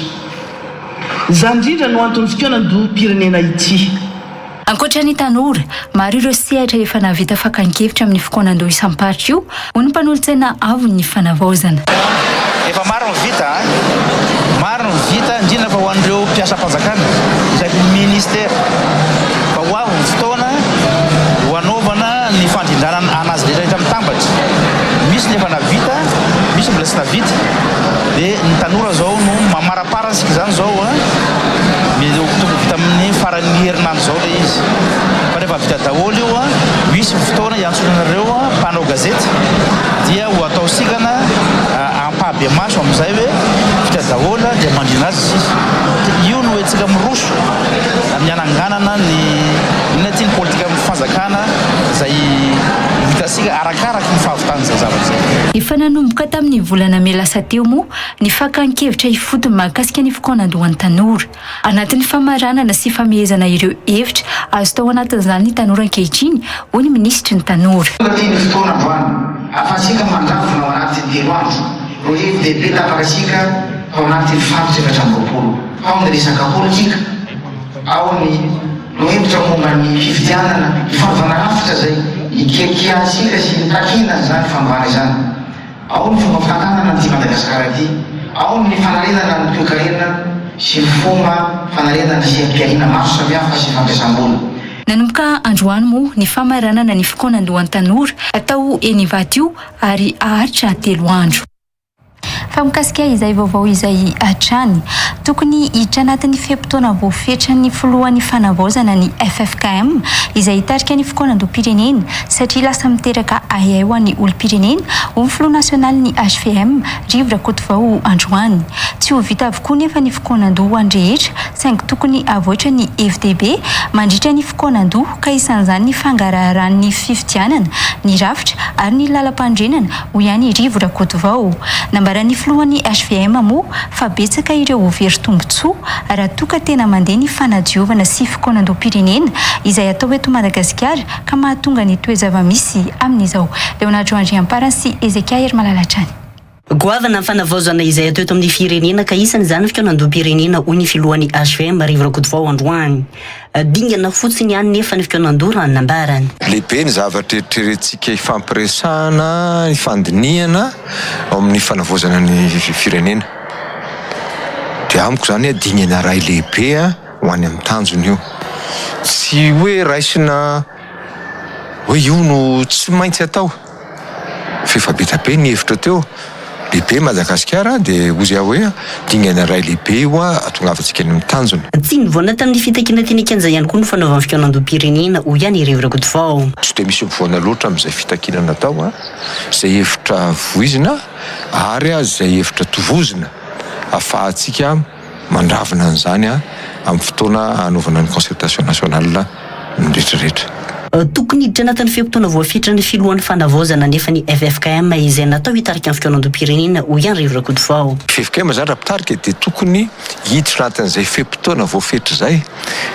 Izany indrindra no anton'ny fikaonandoham-pirenena ity. Ankoatra ny tanora, maro ireo sehatra efa nahavita fakan-kevitra amin'ny fikaonandoha isam-paritra io, hoy ny mpanolotsaina avon'ny fanavaozana. Efa maro ny vita an! Maro ny vita indrindra fa ho an'ireo mpiasam-panjakana isaky ny ministera fa ho avy ny fotoana ho hanaovana ny fandrindrana anazy rehetra rehetra mitambatra. Misy ny efa navita, misy mbola tsy navita. Dia ny tanora izao no mamaraparana isika izany izao an! Mety ho tokony vita amin'ny faran'ny herinandro izao ilay izy. Fa rehefa vita daholo io an, misy ny fotoana hiantsoana anareo mpanao gazety dia ho atao sikana ampahibemaso amin'izay hoe vita daholo dia mandrindra azy isika. Io no hoentintsika miroso amin'ny hananganana ny inona ity ny politikan'ny fanjakana izay ho vitantsika arakaraky ny fahavitan'izay zavatra izay. Efa nanomboka tamin'ny volana mey lasa teo moa ny fakan-kevitra ifotony mahakasika ny fikaonandohan'ny tanora. Anatin'ny famaranana sy famehezana ireo hevitra azo tao anatin'izany ny tanora ankehitriny, hoy ny minisitry ny tanora. Tonga aty ny fotoana androany ahafahantsika mandravona ao anatin'ny telo andro ireo hevi-dehibe tapakasika tao anatin'ny faritra 24. Ao ny resaka politika, ao ny lohevitra momba ny fifidianana, ny fanovana rafitra izay ikiakiahantsika sy nitakiana izany fanovana izany. Ao ny fomba fitantanana an'ity Madagasikara ity, ao ny fanarenana ny toekarena sy ny fomba fanarenana seha-pihariana maro samihafa sy fampiasam-bola. Nanomboka androany moa ny famaranana ny fikaonandohan'ny tanora atao eny Ivato io ary haharitra telo andro. Fa mikasika izay vaovao izay hatrany, tokony hiditra anatin'ny fe-potoana voafetran'ny filohan'ny fanavaozana ny ffkm izay hitarika ny fikaonandoham-pirenena satria lasa miteraka ahiahy ho an'ny olom-pirenena, hoy ny filoha nasionalin'ny hvm, Rivo Rakotovao androany. Tsy ho vita avokoa nefa ny fikaonandoha ho an'ny rehetra saingy tokony havoitra ny hevi-dehibe mandritra ny fikaonandoha ka isan'izany ny fangaraharan'ny fifidianana, ny rafitra ary ny lalampanorenana, hoy ihany i Rivo Rakotovao. Nambaran'ny filohan'ny hvm moa fa betsaka ireo ho very tombontsoa raha toa ka tena mandeha ny fanadiovana sy fikaonandoham-pirenena izay atao eto Madagasikara ka mahatonga ny toe-java-misy amin'izao. Leonardo Andriamparany sy Hezekia Herimalala hatrany. Goavana ny fanavaozana izay atao eto amin'ny firenena ka isany izany ny fikaonandoham-pirenena hoy ny filohan'ny hvm Rivo Rakotovao androany. Dingana fotsiny ihany nefa ny fikaonandoha raha ny nambarany. Lehibe ny zavatra eritreretintsika hifampiresahana, hifandinihana ao amin'ny fanavaozana ny firenena. Dia amiko izany dingana iray lehibe ho any amin'ny tanjona io. Tsy hoe raisina hoe io no tsy maintsy atao. F'efa be dia be ny hevitra teo. Lehibe Madagasikara dia hozy aho hoe dingana iray lehibe io hahatongavantsika any amin'ny tanjona. Tsy nivoana tamin'ny fitakiana teny an-kianja ihany koa ny fanaovan'ny fikaonandoham-pirenena, hoy ihany i Rivo Rakotovao. Tsy dia misy mivoana loatra amin'izay fitakiana natao, izay hevitra voizina ary izay hevitra tovozina ahafahantsika mandravona an'izany amin'ny fotoana hanaovana ny concertation nationale ny rehetra rehetra. Tokony hiditra anatin'ny fe-potoana voafetra ny filohan'ny fanavaozana anefa ny ffkm izay natao hitarika ny fikaonandoham-pirenena, hoy ihany Rivo Rakotovao. Ffkm izany raha mpitarika dia tokony hiditra anatin'izay fe-potoana voafetra izay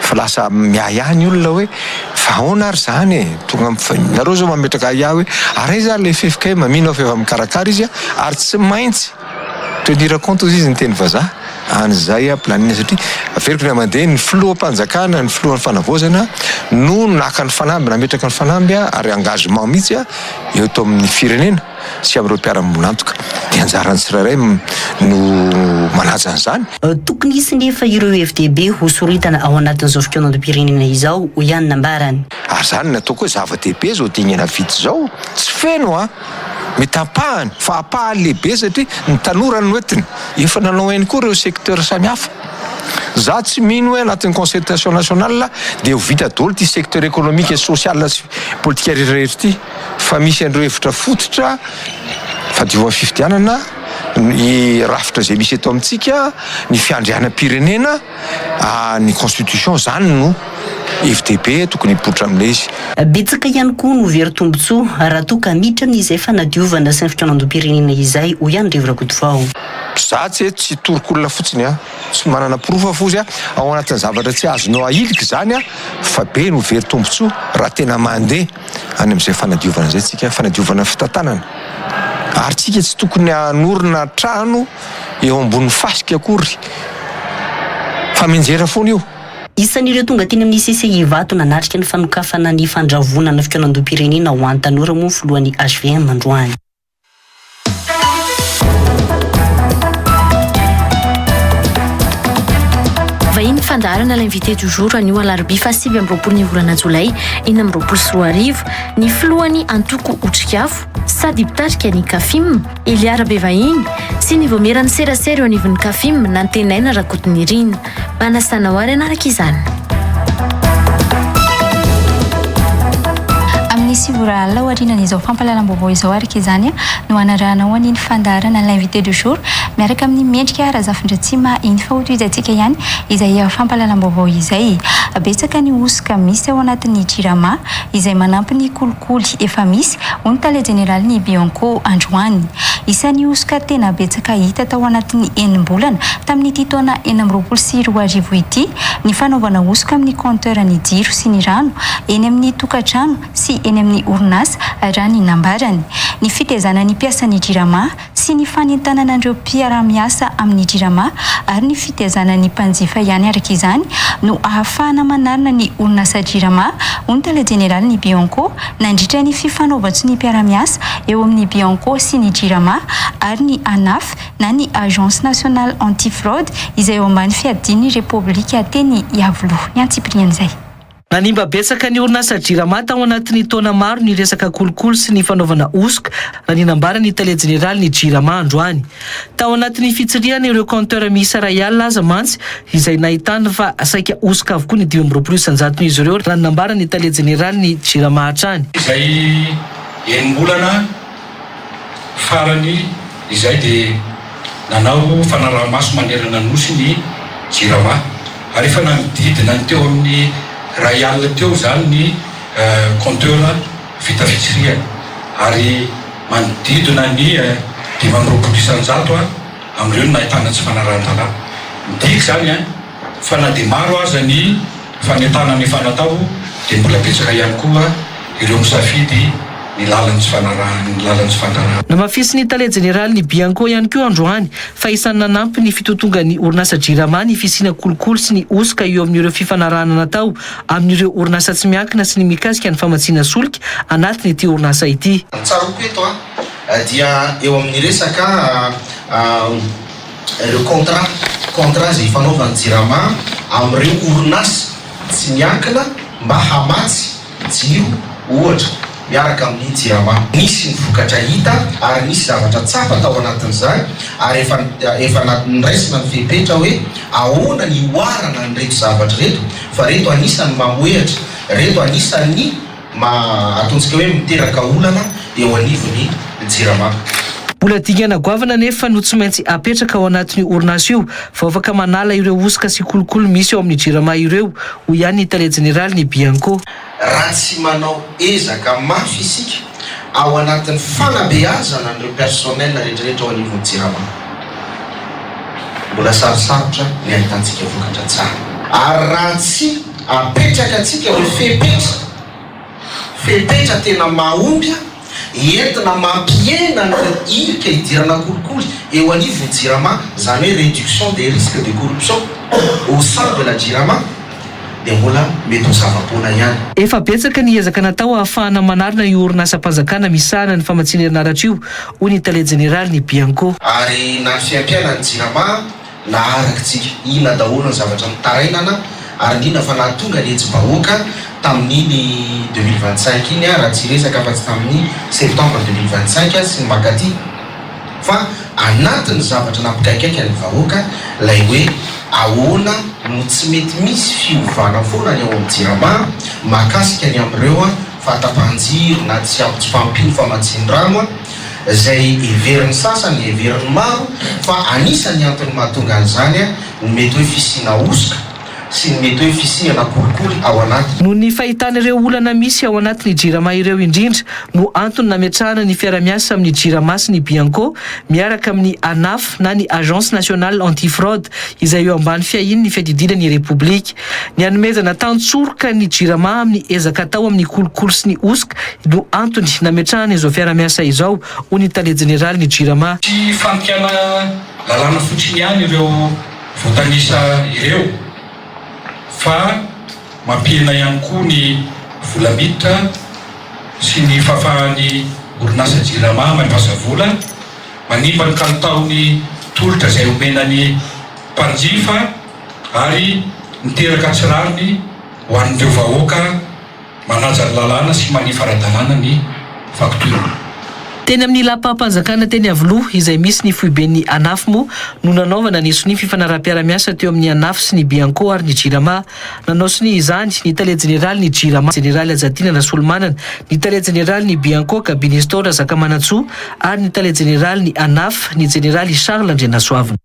fa lasa miahiahy ny olona hoe fa ahoana ary izany e? Tonga amin'ny, nareo izao mametraka ahiahy hoe ary aiza ary ilay ffkm? Mino aho fa efa mikarakara izy ary tsy maintsy tenir compte hozy izy ny teny vazaha an'izay planning satria averiko indray mandeha ny filoham-panjakana, ny filohan'ny fanavaozana no naka ny fanamby, nametraka ny fanamby ary engagement mihitsy eo eto amin'ny firenena sy amin'ireo mpiara-miombon'antoka. Dia anjaran'ny tsirairay no manaja an'izany. Tokony hisy nefa ireo hevi-dehibe hosoritana ao anatin'izao fikaonandoham-pirenena izao, hoy ihany ny nambarany. Ary izany no ataoko hoe zava-dehibe izao dingana vita izao, tsy feno an! Mety ampahany, fa ampahany lehibe satria ny tanora no entiny. Efa nanao ihany koa ireo secteurs samihafa. Za tsy mino hoe anatin'ny concertation nationale dia ho vita daholo ity secteur économique et social sy politique rehetra rehetra ity fa misy an'ireo hevitra fototra, fadiovan'ny fifidianana, ny rafitra izay misy eto amintsika, ny fiandrianam-pirenena. Ny constitution zany no hevi-dehibe tokony hipoitra amin'ilay izy. Betsaka ihany koa no very tombontsoa raha toa ka miditra amin'izay fanadiovana sy ny fikaonandoham-pirenena izay, hoy ihany Rivo Rakotovao. Za tse tsy toroko olona fotsiny a, tsy manana porofo fozy a, ao anatin'ny zavatra tsy azonao ahilika izany a, fa be no very tombontsoa raha tena mandeha any amin'izay fanadiovana izay tsika, fanadiovana fitantanana, ary tsika tsy tokony hanorina trano eo ambony fasika akory fa mianjera foana io. Isan'ireo tonga teny amin'ny CCI Ivato nanatrika ny fanokafana ny fandravonana fikaonandoham-pirenena ho an'ny tanora moa ny filohan'ny hvm androany. Vahiny fandaharana L'invité du jour anio alarobia faha 29 ny volana jolay 2026 ny filohan'ny antoko Otrikafo sady mpitarika ny Cafim, Elia Rabevahiny, sy ny Vaomieran'ny serasera eo anivon'ny Cafim, Nantenaina Rakotonirina. Manasa anao ary hanaraka izany. Amin'ny 9 ora alina aorianan'izao fampahalalam-baovao izao araka izany no hanarahanao an'iny fandaharana L'invité du jour miaraka amin'ny Mendrika Razafindratsima iny fa hotohizantsika ihany izay fampahalalam-baovao izay. Betsaka ny hosoka misy ao anatin'ny Jirama izay manampy ny kolikoly efa misy hoy ny tale jeneralin'ny Bianco androany. Isan'ny hosoka tena betsaka hita tao anatin'ny enim-bolana tamin'ity taona 2026 ity ny fanaovana hosoka amin'ny compteur ny jiro sy ny rano eny amin'ny tokantrano sy eny amin'ny orinasa, raha ny nambarany. Ny fitaizana ny mpiasan'ny Jirama sy ny fanentanana an'ireo mpiara-miasa amin'ny Jirama ary ny fitaizana ny mpanjifa ihany araka izany no ahafahana manarina ny orinasa Jirama, hoy ny tale jeneralin'ny Bianco nandritra ny fifanaovan-tsonia mpiara-miasa eo amin'ny Bianco sy ny Jirama ary ny Anaf na ny Agence Nationale Anti-Fraude izay eo ambany fiadian'ny Repoblika teny Iavoloha. Ny antsipirian'izay. Nanimba betsaka ny orinasa Jirama tao anatin'ny taona maro ny resaka kolikoly sy ny fanaovana hosoka, raha ny nambaran'ny tale jeneralin'ny Jirama androany. Tao anatin'ny fitsirihana ireo compteur miisa iray alina aza mantsy izay nahitana fa saika hosoka avokoa ny 25 isan-jaton'izy ireo, raha ny nambaran'ny tale jeneralin'ny Jirama hatrany. Izay enim-bolana farany izay dia nanao fanaraha-maso manerana ny Nosy ny Jirama. Ary efa nanodidina ny teo amin'ny iray alina teo izany ny compteur vita fitsirihana ary manodidina ny 25% amin'ireo no nahitana tsy fanarahan-dalàna. Midika izany fa na dia maro aza ny fanentanana efa natao dia mbola betsaka ihany koa ireo misafidy ny lalan'ny tsy fanarahana ny lalan'ny tsy fandrarana. Namafisin'ny tale jeneralin'ny Bianco ihany koa androany fa isan'ny nanampy ny fitotongan'ny orinasa Jirama ny fisiana kolikoly sy ny hosoka eo amin'ireo fifanarahana natao amin'ireo orinasa tsy miankina sy ny mikasika ny famatsiana solika anatin'ity orinasa ity. Ny tsaroako eto dia eo amin'ny resaka ireo contrat, contrat izay ifanaovan'ny Jirama amin'ireo orinasa tsy miankina mba hamatsy Jiro, ohatra, miaraka amin'ny Jirama. Nisy ny vokatra hita ary nisy zavatra tsapa tao anatin'izany ary efa efa nraisina ny fepetra hoe ahoana ny hihoarana an'ireto zavatra ireto fa ireto anisan'ny mamohehatra, ireto anisan'ny ma ataontsika hoe miteraka olana eo anivon'ny Jirama. Mbola dingana goavana anefa no tsy maintsy apetraka ao anatin'io orinasa io vao afaka manala ireo hosoka sy kolikoly misy ao amin'ny Jirama ireo, hoy ihany ny tale jeneralin'ny Bianco. Raha tsy manao ezaka mafy isika ao anatin'ny fanabeazana an'ireo personnel rehetrarehetra ao anivon'ny Jirama, mbola sarosarotra ny ahitantsika vokatra tsara. Ary raha tsy apetraka antsika ireo fepetra, fepetra tena mahomby entina mampihena ny hirika hidirana kolikoly eo anivon'ny Jirama, izany hoe réduction des risques de corruption au sein de la Jirama, dia mbola mety ho zava-poana ihany. Efa betsaka ny ezaka natao ahafahana manarina io orinasam-panjakana misahana ny famatsiana herinaratra io, hoy ny tale jeneralin'ny Bianco. Ary na ny fiampianan'ny Jirama na arakitsika inona daholo ny zavatra nitarainana ary indrindra fa nahatonga ny hetsi-bahoaka tamin'iny 2025 iny raha tsy hiresaka afa-tsy tamin'ny septembre 2025 sy ny mankaty fa anatin'ny zavatra nampikaikaika ny vahoaka ilay hoe ahoana no tsy mety misy fiovana foana ny ao amin'ny Jirama mahakasika ny amin'ireo fahatapahan-jiro na tsy ampy tsy fahampian'ny famatsian-drano izay heverin'ny sasany, heverin'ny maro fa anisan'ny antony mahatonga an'izany ny mety hoe fisiana hosoka sy ny mety hoe fisiana kolikoly ao anaty. Noho ny fahitana ireo olana misy ao anatin'ny Jirama ireo indrindra no antony nametrahana ny fiara-miasa amin'ny Jirama sy ny Bianco miaraka amin'ny Anaf na ny Agence Nationale Anti-Fraude izay eo ambany fiahian'ny fiadidiana ny Repoblika. Ny hanomezana tantsoroka ny Jirama amin'ny ezaka atao amin'ny kolikoly sy ny hosoka no antony nametrahana izao fiara-miasa izao, hoy ny tale jeneralin'ny Jirama. Tsy fandikana lalàna fotsiny ihany ireo voatanisa ireo fa mampihena ihany koa ny vola miditra sy ny fahafahan'ny orinasa Jirama mampiasa vola, manimba ny kalitaon'ny tolotra izay omena ny mpanjifa ary miteraka tsy rariny ho an'ireo vahoaka manaja ny lalàna sy manefa ara-dalàna ny faktiora. Teny amin'ny lapam-panjakana teny Iavoloha izay misy ny foiben'ny Anaf moa no nanaovana ny sonia fifanaraham-piarahamiasa teo amin'ny Anaf sy ny Bianco ary ny Jirama. Nanao sonia izany ny tale jeneralin'ny Jirama, Jeneraly Hajatiana Rasolomanana, ny tale jeneralin'ny Bianco, Gaby Nestor Razakamanantsoa ary ny tale jeneralin'ny Anaf, ny jeneraly Charles Andrianasoavina.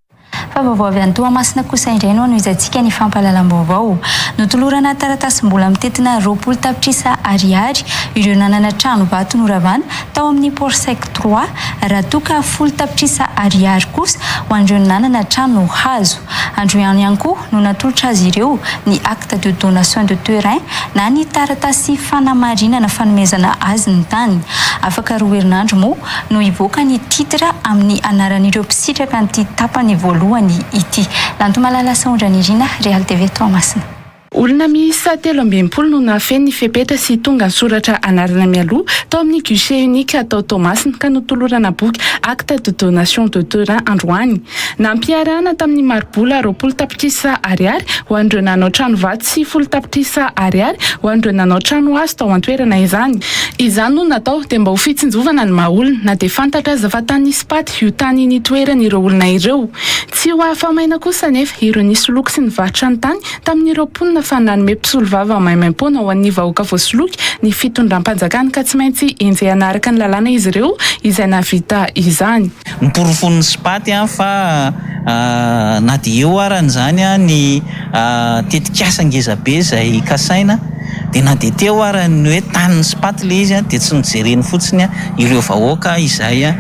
Fa vaovao avy any Toamasina kosa indray no anohizantsika ny fampahalalam-baovao. Notolorana taratasim-bola mitentina 20 tapitrisa ariary ireo nanana trano vato noravana tao amin'ny Port Sec Trois, raha toa ka folo tapitrisa ariary kosa ho an'ireo nanana trano hazo. Androany ihany koa no natolotra azy ireo ny acte de donation de terrain na ny taratasy fanamarinana fanomezana azy ny tany. Afaka roa herinandro moa no hivoaka ny titre amin'ny anaran'ireo mpisitraka an'ity tapany voalohany ity. Lantomalala Sahondranirina, Real TV Toamasina. Olona miisa 63 no nahafeno ny fepetra sy tonga nisoratra anarana mialoha tao amin'ny guichet unique tao Toamasina ka notolorana boky acte de donation de terrain androany. Nampiarahana tamin'ny mari-bola 20 tapitrisa ariary ho an'ireo nanao trano vato sy folo tapitrisa ariary ho an'ireo nanao trano hazo tao an-toerana izany. Izany no natao dia mba ho fitsinjovana ny maha olona na dia fantatra aza fa tany nisy paty io tany nitoeran'ireo olona ireo. Tsy ho afa-maina kosa anefa ireo nisoloky sy nivarotra ny tany tamin'ireo mponina fa nanome mpisolovava maimaimpoana ho an'ny vahoaka voasoloky ny fitondram-panjakana ka tsy maintsy enjehina araka ny lalàna izy ireo izay nahavita izany. Noporofoin'ny Spat fa na dia eo arany izany ny tetikasa ngezabe izay kasaina dia na dia teo ara ny hoe tanin'ny Spat ilay izy dia tsy nojereny fotsiny ireo vahoaka izay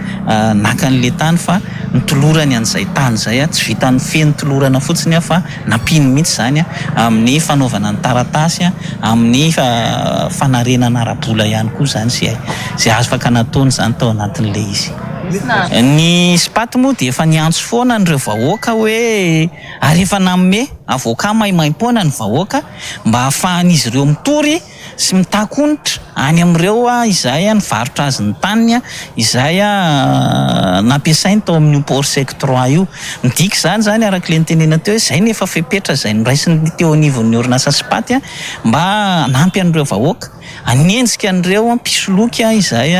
naka an'ilay tany fa notolorany an'izay tany izay, tsy vitan'ny feno tolorana fotsiny fa Nampiany mihitsy izany amin'ny fanaovana ny taratasy, amin'ny fanarenana ara-bola ihany koa izany izay izay afaka nataony izany tao anatin'ilay izy. Ny Spat moa dia efa niantso foana an'ireo vahoaka hoe ary efa nanome avocat maimaimpoana ny vahoaka mba hahafahan'izy ireo mitory sy mitaky onitra any amin'ireo izay nivarotra azy ny taniny izay nampiasainy tao amin'io port sec trois io. Midika izany izany araka ilay nitenenana teo hoe izay no efa fepetra izay noraisin'ny teo anivon'ny orinasa Spat mba hanampy an'ireo vahoaka, hanenjika an'ireo mpisoloky izay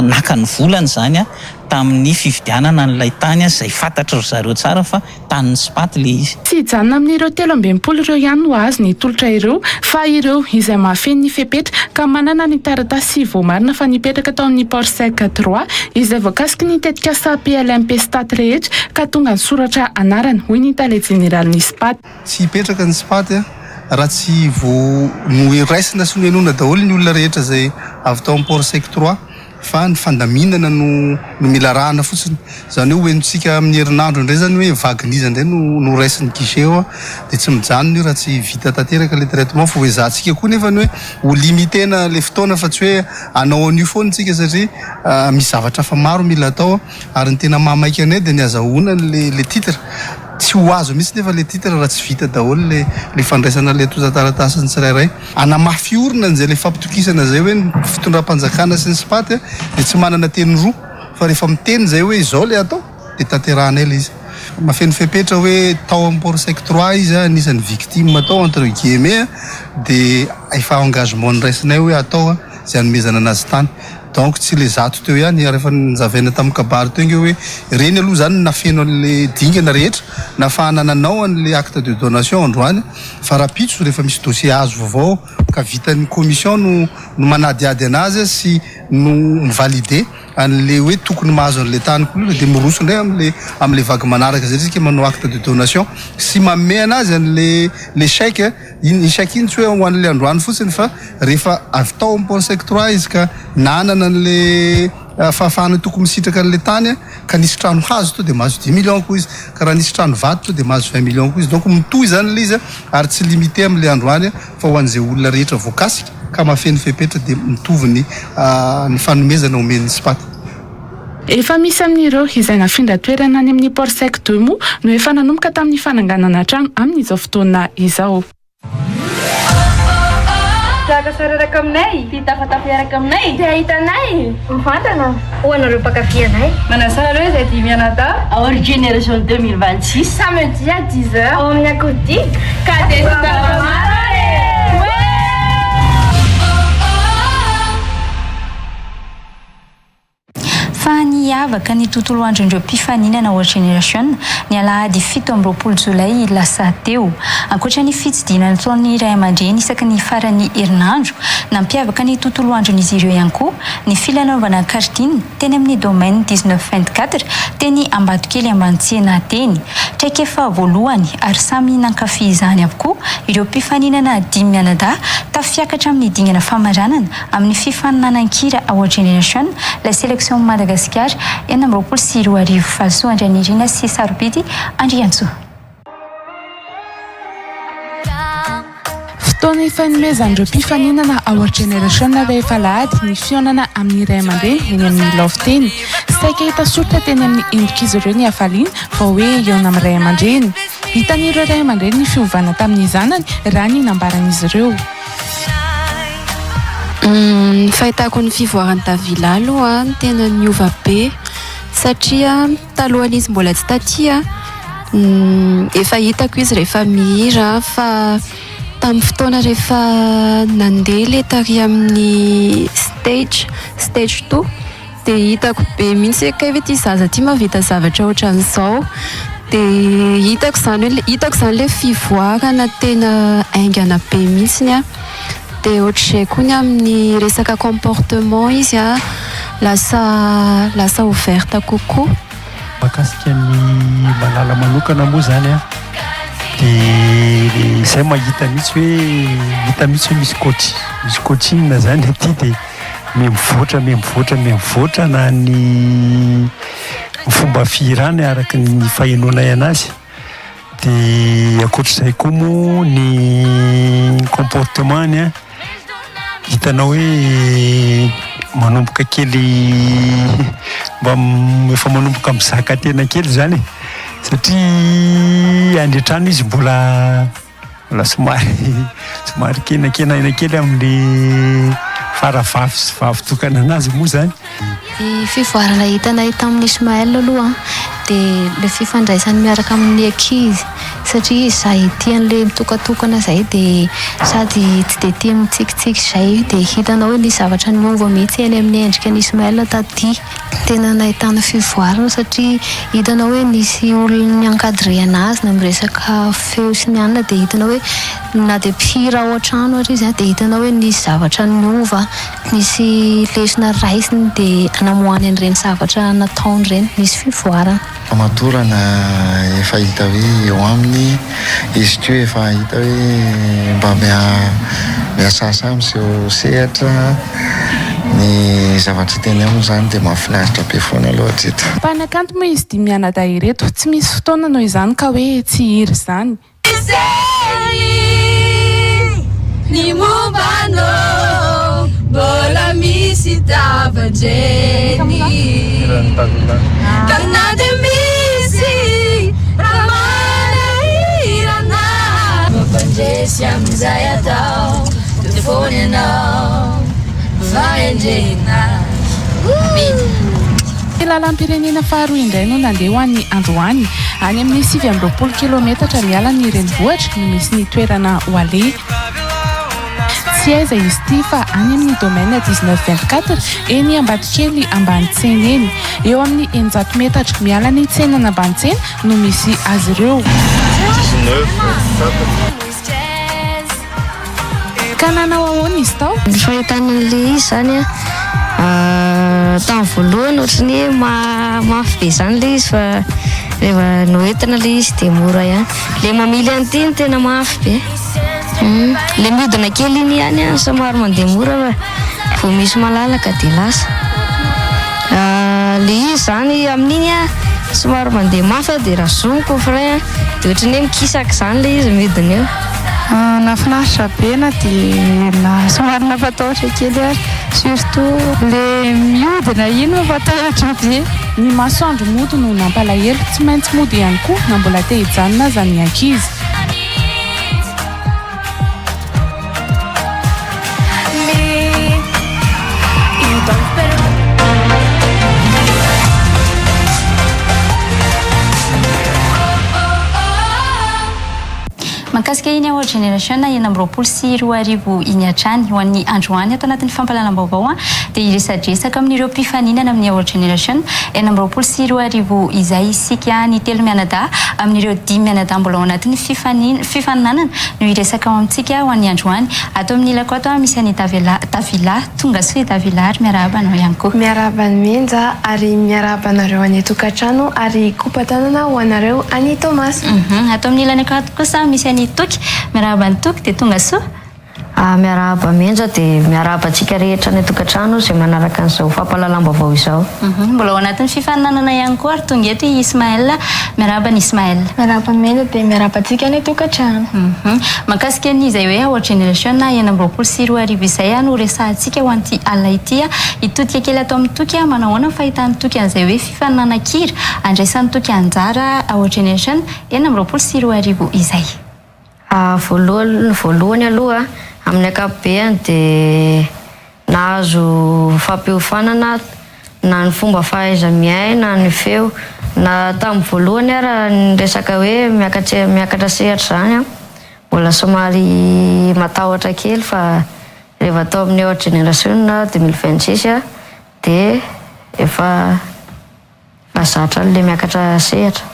naka ny volany izany. tamin'ny fividianana an'ilay tany izay fantatry ry zareo tsara fa tanin'ny Spat ilay izy. Tsy hijanona amin'ireo 63 ireo ihany no hahazo ny tolotra ireo fa ireo izay mahafeno ny fepetra ka manana ny taratasy voamarina fa nipetraka tao amin'ny Port Sec Trois izay voakasiky ny tetikasa PLMP Stat rehetra ka tonga nisoratra anarana, hoy ny tale jeneralin'ny Spat. Tsy hipetraka ny Spat raha tsy vao noraisina sy nohenoina daholo ny olona rehetra izay avy tao amin'ny Port Sec Trois. Fa ny fandaminana no no mila arahana fotsiny. Izany hoe ho henontsika amin'ny herinandro indray izany hoe vague-n'iza indray no no raisin'ny guichet eo dia tsy mijanona io raha tsy vita tanteraka ilay traitement fa ho ezahantsika koa nefa ny hoe ho limiter-na ilay fotoana fa tsy hoe hanao an'io foana isika satria misy zavatra hafa maro mila atao ary ny tena mahamaika anay dia ny azahoana an'ilay ilay titre. Tsy ho azo mihitsy nefa ilay titre raha tsy vita daholo ilay ilay fandraisana ilay antontan-taratasin'ny tsirairay. Hanamafy orina an'izay ilay fampitokisana izay hoe ny fitondram-panjakana sy ny SPAT dia tsy manana teny roa fa rehefa miteny izay hoe izao ilay atao dia tanterahanay ilay izy. Mahafeno fepetra hoe tao amin'ny Port Sec Trois izy, anisan'ny victime tao entre guillemets dia efa engagement noraisinay hoe atao izay hanomezana anazy tany. Donc tsy le zato teo ihany, ary efa nozavaina tamin'ny kabary teo ange hoe ireny aloha izany no nafeno an'le dingana rehetra nahafahana nanao an'le acte de donation androany fa rahampitso rehefa misy dossier azo vaovao ka vitan'ny commission no no manadihady anazy sy no mi-valider an'le hoe tokony mahazo an'le tany koa aloha dia miroso indray am'le am'le vague manaraka izay isika manao acte de donation sy manome anazy an'le le chèque. Iny échec iny tsy hoe ho an'ilay androany fotsiny fa rehefa avy tao amin'ny pont sec trois izy ka nanana an'ilay fahafahana tokony misitraka an'ilay tany ka nisy trano hazo to dia mahazo dix millions koa izy ka raha nisy trano vato to dia mahazo vingt millions koa izy donc mitohy izany ilay izy ary tsy limité amin'ilay androany fa ho an'izay olona rehetra voakasika ka mahafeno fepetra dia mitovy ny ny fanomezana omen'ny Spat. Efa misy amin'ireo izay nafindra toerana any amin'ny Port Sec deux moa no efa nanomboka tamin'ny fananganana trano amin'izao fotoana izao. Te haka sary hiaraka aminay? Te hitafatafa hiaraka aminay? Te hahita anay mivantana? Ho anareo mpankafy anay. Manasa anareo izay dimy mianadahy. Our Generation 2026. Samedi à 10 heures. Ao amin'ny Akodia. Ka dia tongava maro e! Fa niavaka ny tontolo andron'ireo mpifaninana Our Generation ny alahady 27 jolay lasa teo. Ankoatra ny fitsidihana nataon'ny ray aman-dreny isaky ny faran'ny herinandro, nampiavaka ny tontolo andron'izy ireo ihany koa ny filalaovana karting teny amin'ny Domaine 19 24 teny Ambatokely Ambanitsena teny. Traikefa voalohany ary samy nankafy izany avokoa ireo mpifaninana dimy mianadahy tafiakatra amin'ny dingana famaranana amin'ny fifaninanan-kira Our Generation, La Sélection Madagascar 2026, Valisoa Andrianirina sy Sarobidy Andriantsoa. Fotoana ifanomezan'ireo mpifaninana Our Generation rehefa alahady ny fihaonana amin'ny ray aman-dreny eny amin'ny Love teny. Saika hita soritra teny amin'ny endrik'izy ireo ny hafaliana vao hoe hihaona amin'ny ray aman-dreny. Hitan'ireo ray aman-dreny ny fiovana tamin'ny zanany raha ny nambaran'izy ireo. Ny fahitako ny fivoaran'i Davila aloha tena niova be satria talohan'izy mbola tsy taty efa hitako izy rehefa mihira fa tamin'ny fotoana rehefa nandeha ilay tary amin'ny stage, stage two Dia hitako be mihitsy hoe kay ve ity zaza ity mahavita zavatra ohatran'izao. Dia hitako izany hoe hitako izany ilay fivoarana tena haingana be mihitsiny an. Dia ohatr'izay koa ny amin'ny resaka comportement izy an, lasa lasa ouverte kokoa. Mahakasika an'i Malala manokana moa izany an, dia izay mahita mihitsy hoe hita mihitsy hoe misy coach misy coaching izany aty dia Miha mivoatra, miha mivoatra, miha mivoatra na ny fomba fihirany araka ny fahenoanay anazy. Dia ankoatr'izay koa moa ny comportement-ny an, hitanao hoe manomboka kely mba efa manomboka mizaka tena kely izany e, satria any an-trano izy mbola Mbola somary somary kenakenaina kely amin'le faravavy sy vavy tokana anazy moa zany. Ny fivoarana hitanay tamin'i Ismaël aloha dia ilay fifandraisany miaraka amin'ny ankizy satria izahay tia an'ilay mitokatokana izay dia sady tsy dia tia mitsikitsiky izay dia hitanao hoe nisy zavatra niova mihitsy eny amin'ny endrika an'i Ismaël taty. Tena nahitana fivoarana satria hitanao hoe nisy olona ni-encadrer anazy na amin'ny resaka feo sy ny anona dia hitanao hoe na dia mpihira ao an-trano ary izy dia hitanao hoe nisy zavatra niova, nisy lesona raisiny dia namoahany an'ireny zavatra nataony ireny, nisy fivoarana. Famatorana efa hita hoe eo aminy, izy koa efa hita hoe mba mihasahasahy miseho sehatra, ny zavatra teny aminy izany dia mahafinaritra be foana aloha hatreto. Mpanakanto moa izy dimy mianadahy ireto, tsy misy fotoana noho izany ka hoe tsy hihira izany. Ny momba anao mbola misy tava-dreny Ka na dia misy raha manahirana Mampandresy amin'izay atao Dia foana ianao fahendrena Ny lalam-pirenena faharoa indray no nandeha ho an'ny androany. Any amin'ny 29 kilometatra miala ny renivohitra no misy ny toerana ho aleha. Tsy aiza izy ity fa any amin'ny domaine 19 24 eny Ambatokely Ambanitsena eny. Eo amin'ny 600 metatra miala ny tsenan'Ambanitsena no misy azy ireo. Ka nanao ahoana izy tao? Ny fahitana an'ilay izy izany an, tamin'ny voalohany ohatran'ny hoe mafy be izany ilay izy fa rehefa noentina ilay izy dia mora ihany. Ilay mamily an'ity no tena mafy be. Ilay mihodina kely iny ihany an, somary mandeha mora fa vao misy malalaka dia lasa. Ilay izy izany amin'iny an, somary mandeha mafy aho dia raha zomiko ny frein an, dia ohatran'ny hoe mikisaka izany ilay izy mihodina eo. Nahafinaritra be na dia na somary nampatahotra kely ary, surtout le mihodina iny mampatahotra be. Ny masoandro mody no nampalahelo, tsy maintsy mody ihany koa na mbola te hijanona aza ny ankizy. Mahakasika iny Our Generation 2026 iny hatrany, ho an'ny androany ato anatin'ny fampahalalam-baovao dia hiresadresaka amin'ireo mpifaninana amin'ny Our Generation 2026 izay isika, ny telo mianadahy amin'ireo dimy mianadahy mbola ao anatin'ny fifaninanana no hiresaka ao amintsika ho an'ny androany. Ato amin'ny ilako ato misy an'i Davila. Tonga soa i Davila ary miarahaba anao ihany koa. Miarahaba an'i Menja ary miarahaba anareo any an-tokantrano ary kopa-tanana ho anareo any Toamasina. Ato amin'ny ilany ato kosa misy an'i Toky. Miarahaba an'i Toky dia tonga soa. Miarahaba Menja dia miarahaba antsika rehetra any an-tokantrano izay manaraka an'izao fampahalalam-baovao izao. Mbola ao anatin'ny fifaninanana ihany koa ary tonga eto i Ismaël. Miarahaba an'i Ismaël. Miarahaba an'i Menja dia miarahaba antsika any an-tokantrano. Mahakasika ny izay hoe Our Generation 2026 izay no resahantsika ho an'ity alina ity. Hitodika kely ato amin'i Toky, manao ahoana ny fahitan'i Toky an'izay hoe fifaninanan-kira andraisan'i Toky anjara Our Generation 2026 izay? Voalohany voalohany aloha amin'ny ankapobeany dia nahazo fampiofanana na ny fomba fahaiza-miaina, ny feo. Na tamin'ny voalohany ara ny resaka hoe miakatra sehatra izany an, mbola somary matahotra kely fa rehefa tao amin'ny Our Generation 2026 dia efa Efa zatra an'ilay miakatra sehatra.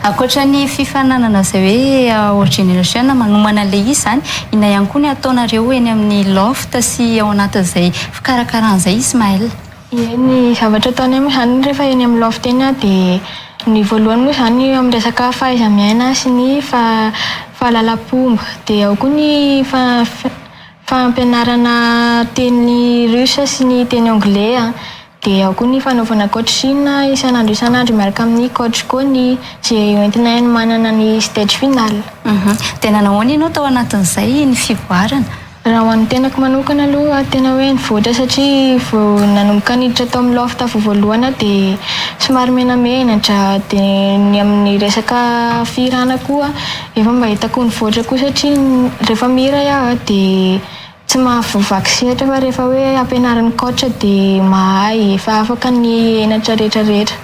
Ankoatra ny fifaninanana izay hoe Our Generation manomana an'ilay izy izany, inona ihany koa ny ataonareo eny amin'ny loft sy ao anatin'izay fikarakarana izay Ismaël? Ie, ny zavatra ataonay moa izany rehefa eny amin'ny loft eny dia ny voalohany moa izany eo amin'ny resaka fahaiza-miaina sy ny fahalalam-pomba. Dia ao koa ny fampianarana teny russe sy ny teny anglais. Dia ao koa ny fanaovana coaching isan'andro isan'andro miaraka amin'ny coach Connie izay hoentina hanomanana ny stage final. Dia nanao ahoana ianao tao anatin'izay ny fivoarana? Raha ho an'ny tenako manokana aloha tena hoe nivoatra satria vao nanomboka niditra tao amin'ny loft vao voalohany aho dia somary menamenatra dia ny amin'ny resaka fihirana koa efa mba hitako nivoatra koa satria rehefa mihira aho dia Tsy mahavoavaky sehatra fa rehefa hoe ampianarin'ny coach dia mahay, efa afaka ny henatra rehetra rehetra.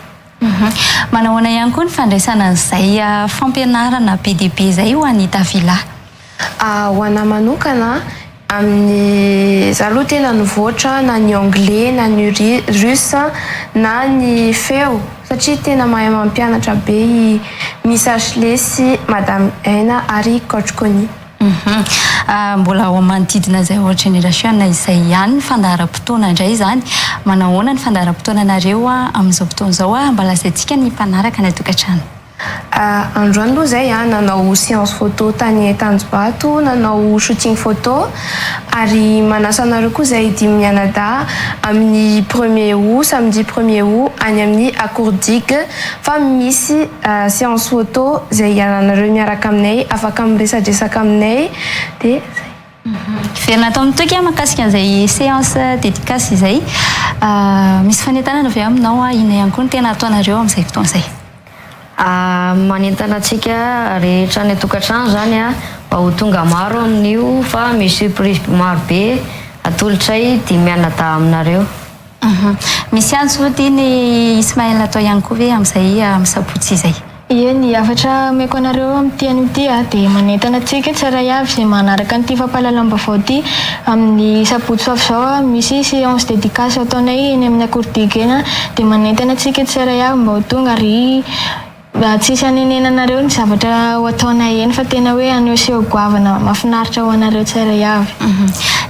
Manahoana ihany koa ny fandraisana an'izay fampianarana be dia be izay ho an'i Davila? Ho anà manokana, amin'ny, za aloha tena nivoatra na ny anglais na ny russe na ny feo satria tena mahay mampianatra be i Miss Ashley sy Madame Aina ary Coach Connie. Mbola ao manodidina izay Our Generation izay ihany ny fandaharam-potoana indray izany. Manahoana ny fandaharam-potoananareo amin'izao fotoana izao? Mba lazaintsika ny mpanaraka any an-tokantrano. Androany aloha izay nanao séance photo tany Tanjombato, nanao shooting photo ary manasa anareo koa izahay dimy mianadahy amin'ny premier août, samedi premier août any amin'ny Akoor Digue fa misy séance photo izay hiaranareo miaraka aminay, afaka miresadresaka aminay dia zay. Hiverina ato amin'ny Toky mahakasika an'izay séance dédicace izay. Misy fanentanana ve aminao? Inona ihany koa no tena ataonareo amin'izay fotoana izay? Manentana antsika rehetra any an-tokantrano izany mba ho tonga maro amin'io fa misy surprise maro be atolotray dimy mianadahy aminareo. Misy antso tian'i Ismaël atao ihany koa ve amin'izay amin'ny sabotsy izay? Ie, ny hafatra omeko anareo amin'ity anio ity dia manentana antsika tsirairay avy izay manaraka an'ity fampahalalam-baovao ity amin'ny sabotsy ho avy izao misy séance dédicace ataonay eny amin'ny Akorodika eny dia manentana antsika tsirairay avy mba ho tonga ary Mba tsisy hanenenanareo ny zavatra ho ataonay eny fa tena hoe haneho seho goavana mahafinaritra ho anareo tsirairay avy.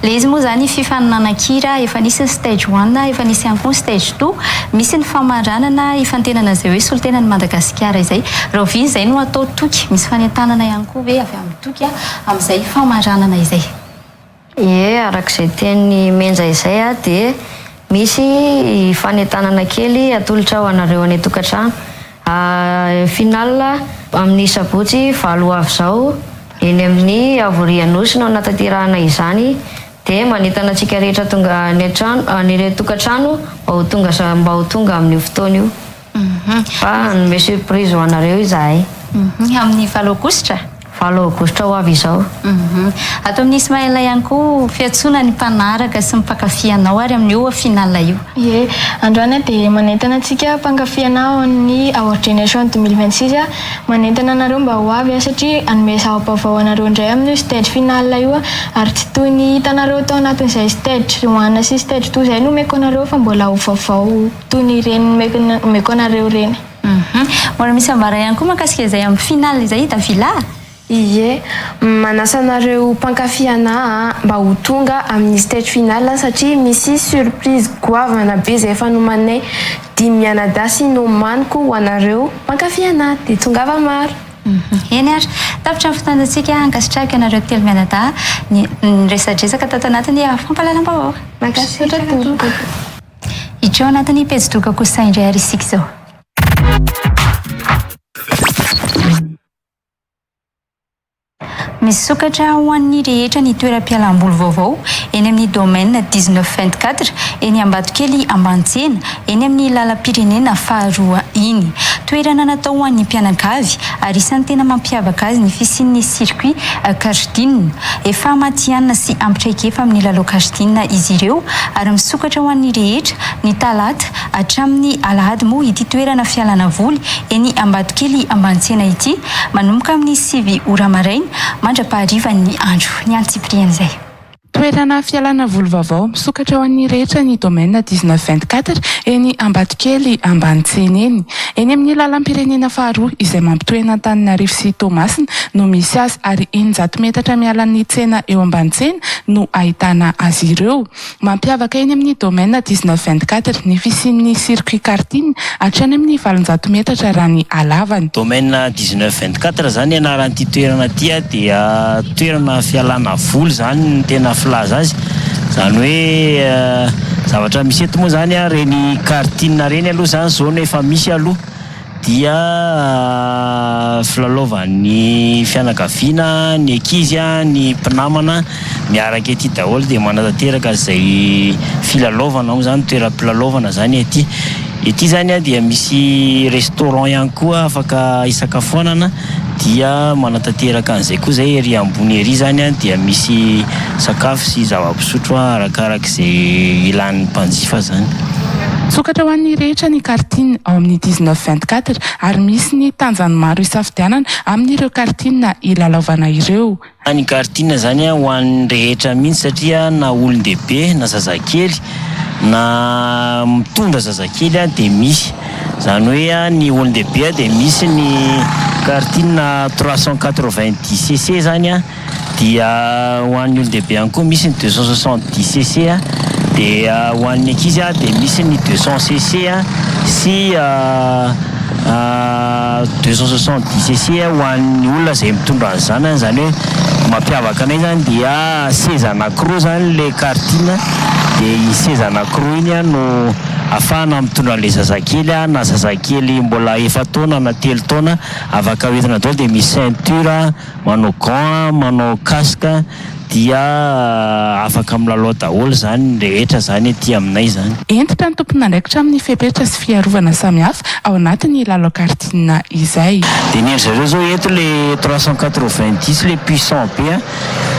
Le izy moa zany fifaninanan-kira efa nisy ny stage one, efa nisy ihany koa ny stage two, misy ny famaranana hifantenana izay hoe solontenan'i Madagasikara izay. Rahoviana izay no atao Toky? Misy fanentanana ihany koa ve avy amin'i Toky amin'izay famaranana izay? Ie, araka izay tenin'i Menja izay dia misy fanentanana kely atolotra ho anareo any an-tokantrano. Final amin'ny sabotsy valo ho avy izao eny amin'ny Havoria Anosy no hanatanterahana izany dia manentana antsika rehetra tonga any an-trano any an-tokantrano mba ho tonga mba ho tonga amin'io fotoana io. Fa hanome surprise ho anareo izahay. Amin'ny valo aogositra? Valo aogositra ho avy izao. Ato amin'ny Ismaël ihany koa fiantsoana ny mpanaraka sy ny mpankafy anao ary amin'io finale io. Ie, androany aho dia manentana antsika mpankafy anah ao amin'ny Our Generation 2026 aho, manentana anareo mba ho avy aho satria hanome zava-baovao anareo indray amin'io stage finale io aho ary tsy toy ny hitanareo tao anatin'izay stage one sy stage two izay no omeko anareo fa mbola ho vaovao Toy ny ireny nomeko anareo ireny. Mbola misy ambara ihany koa mahakasika izay amin'ny finale izay i Davila a! Ie, manasa anareo mpankafy anah mba ho tonga amin'ny stage finale satria misy surprise goavana be izay efa nomaninay dimy mianadahy sy nomaniko ho anareo mpankafy anah dia tongava maro. Eny ary, tapitra ny fotoanantsika, ankasitrahako ianareo telo mianadahy ny niresadresaka tato anatin'ny fampahalalam-baovao. Mankasitraka tompoko. Hiditra ao anatin'ny pejy doka kosa indray ary isika izao. Misokatra ho an'ny rehetra ny toeram-pialamboly vaovao eny amin'ny Domaine 19 24 eny Ambatokely Ambanitsena, eny amin'ny lalam-pirenena faharoa iny. Toerana natao ho an'ny mpianakavy ary isan'ny tena mampiavaka azy ny fisian'ny circuit karting. Efa matihanina sy ampy traikefa amin'ny lalao karting izy ireo ary misokatra ho an'ny rehetra ny talata hatramin'ny alahady moa ity toerana fialana voly eny Ambatokely Ambanitsena ity manomboka amin'ny sivy ora maraina mandra-paharivan'ny andro. Ny antsipirian'izay. Toerana fialana voly vaovao misokatra ho an'ny rehetra ny Domaine 19 24 eny Ambatokely Ambanitsena eny. Eny amin'ny lalam-pirenena faharoa izay mampitohy an'Antananarivo sy Toamasina no misy azy ary 600 metatra miala ny tsena eo Ambanitsena no ahitana azy ireo. Mampiavaka eny amin'ny Domaine 19 24 ny fisian'ny circuit karting hatrany amin'ny 800 metatra raha ny halavany. Domaine 19 24 izany anaran'ity toerana ity dia toerana fialana voly izany no tena filaza azy. Izany hoe zavatra misy eto moa izany ireny karting ireny aloha izany izao no efa misy aloha dia filalaovan'ny fianakaviana, ny ankizy, ny mpinamana miaraka ety daholo dia manatanteraka izay filalaovana moa izany, toeram-pilalaovana izany ety. Ety izany dia misy restaurant ihany koa afaka hisakafoanana dia manatanteraka an'izay koa izay ery ambony ery izany dia misy sakafo sy zava-pisotro arakarak'izay ilan'ny mpanjifa izany. Misokatra ho an'ny rehetra ny karting ao amin'ny 19 24 ary misy ny tanjany maro isafidianana amin'ireo karting hilalaovana ireo. Ny karting izany ho an'ny rehetra mihitsy satria na olon-dehibe na zazakely na mitondra zazakely dia misy. Izany hoe ny olon-dehibe dia misy ny karting 390 cc izany dia ho an'ny olon-dehibe ihany koa misy ny 270 cc dia ho an'ny ankizy dia misy ny 200 cc sy 270 cc ho an'ny olona izay mitondra ny zanany, izany hoe mampiavaka anay izany dia seza anankiroa izany ilay karting dia iny seza anankiroa iny no ahafahana mitondra an'ilay zazakely na zazakely mbola efa-taona na telo taona afaka hoentina daholo dia misy ceinture manao gants, manao casque dia afaka milalao daholo izany ny rehetra izany aty aminay izany. Hentitra ny tompon'andraikitra amin'ny fepetra sy fiarovana samihafa ao anatin'ny lalao karting izay. Dia ny an-dry zareo izao eto le 390 le puissant be an,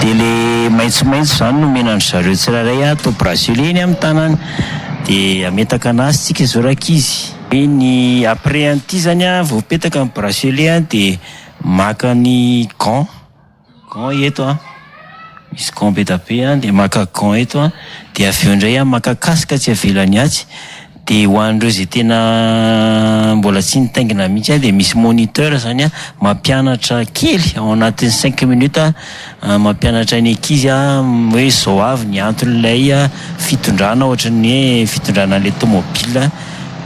dia le maitsomaitso izany no omena an-dry zareo tsirairay atao bracelet eny amin'ny tanana, dia hametaka anazy tsika izao rankizy. Ny après an'ity izany an, vao mipetaka ny bracelet an, dia Maka ny gant, gant eto an, misy gant be da be an, dia maka gant eto an, dia avy eo indray an maka casque tsy avelany atsy, dia ho an'ireo izay tena mbola tsy nitaingina mihitsy an, dia misy moniteur zany an mampianatra kely ao anatin'ny cinq minutes an, mampianatra ny ankizy an hoe izao avy ny anton'ilay fitondrana ohatran'ny hoe fitondrana an'ilay tomobile.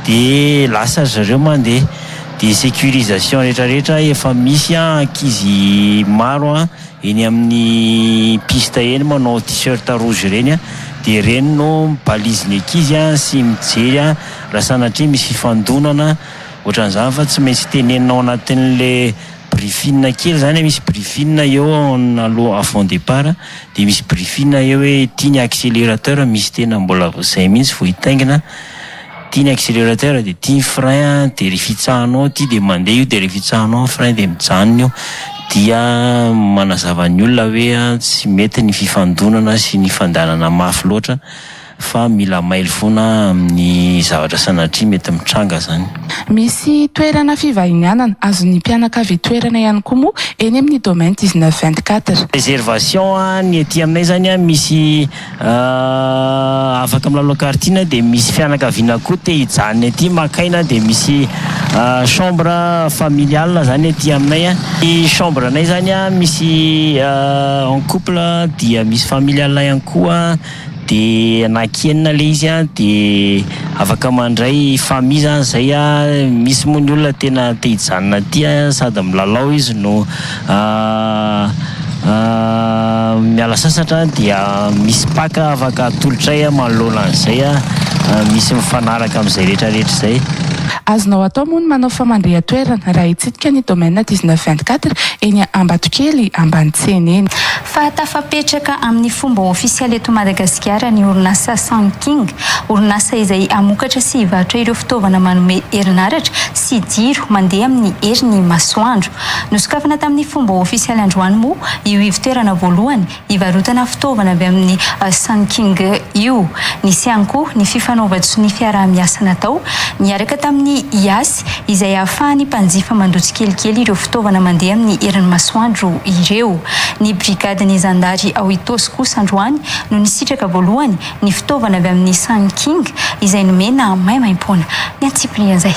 De lasa ry zareo mandeha. De sécurisation rehetra rehetra efa misy an ankizy maro an eny amin'ny piste eny manao t-shirt rouge ireny an, de ireny no mi-balise ny ankizy an sy mijery an raha sanatria misy fifandonana ohatran'izany fa tsy maintsy tenenina ao anatin'le briefing kely zany misy briefing eo aloha avant départ de misy briefing eo hoe ity ny accélérateur misy tena mbola zay mihitsy vao hitaingina. Ty ny accélérateur de ty ny frein de rehefa hitsahanao ty de mandeha io de rehefa hitsahanao ny frein de mijanona io dia manazava ny olona hoe tsy mety ny fifandonana sy ny fandehanana mafy loatra fa mila mailo foana amin'ny zavatra sanatria mety mitranga zany. Misy toerana fivahinianana azon'ny mpianakavy itoerana ihany koa moa eny amin'ny Domaine 19 24. Réservation ny aty aminay zany misy Afaka milalao karting dia misy fianakaviana koa te hijanona aty maka aina dia misy chambre familiale zany aty aminay a. Ny chambre anay zany a misy en couple dia misy familiale ihany koa dia anaky enina ilay izy a dia afaka mandray famille zany zay a, misy moa ny olona tena te hijanona aty a sady milalao izy no Miala sasatra dia misy pack afaka atolotray manoloana an'izay, misy mifanaraka amin'izay rehetra rehetra izay. Azonao atao moa ny manao famandrihan-toerana raha hitsidika ny Domaine 19 24 eny Ambatokely Ambanitsena eny. Fa tafapetraka amin'ny fomba ofisialy eto Madagasikara ny orinasa Sun King, orinasa izay hamokatra sy hivarotra ireo fitaovana manome herinaratra sy jiro mandeha amin'ny herin'ny masoandro. Nosokafana tamin'ny fomba ofisialy androany moa io ivon-toerana voalohany hivarotana fitaovana avy amin'ny Sun King io. Nisy ihany koa ny fifanaovan-tsonia fiaraha-miasa natao niaraka tamin'ny IAS izay ahafahan'ny mpanjifa mandoa tsikelikely ireo fitaovana mandeha amin'ny herin'ny masoandro ireo. Ny brigadin'ny zandary ao Itaosy kosa androany no nisitraka voalohany ny fitaovana avy amin'ny Sun King izay nomena maimaimpoana. Ny antsipirian'izay.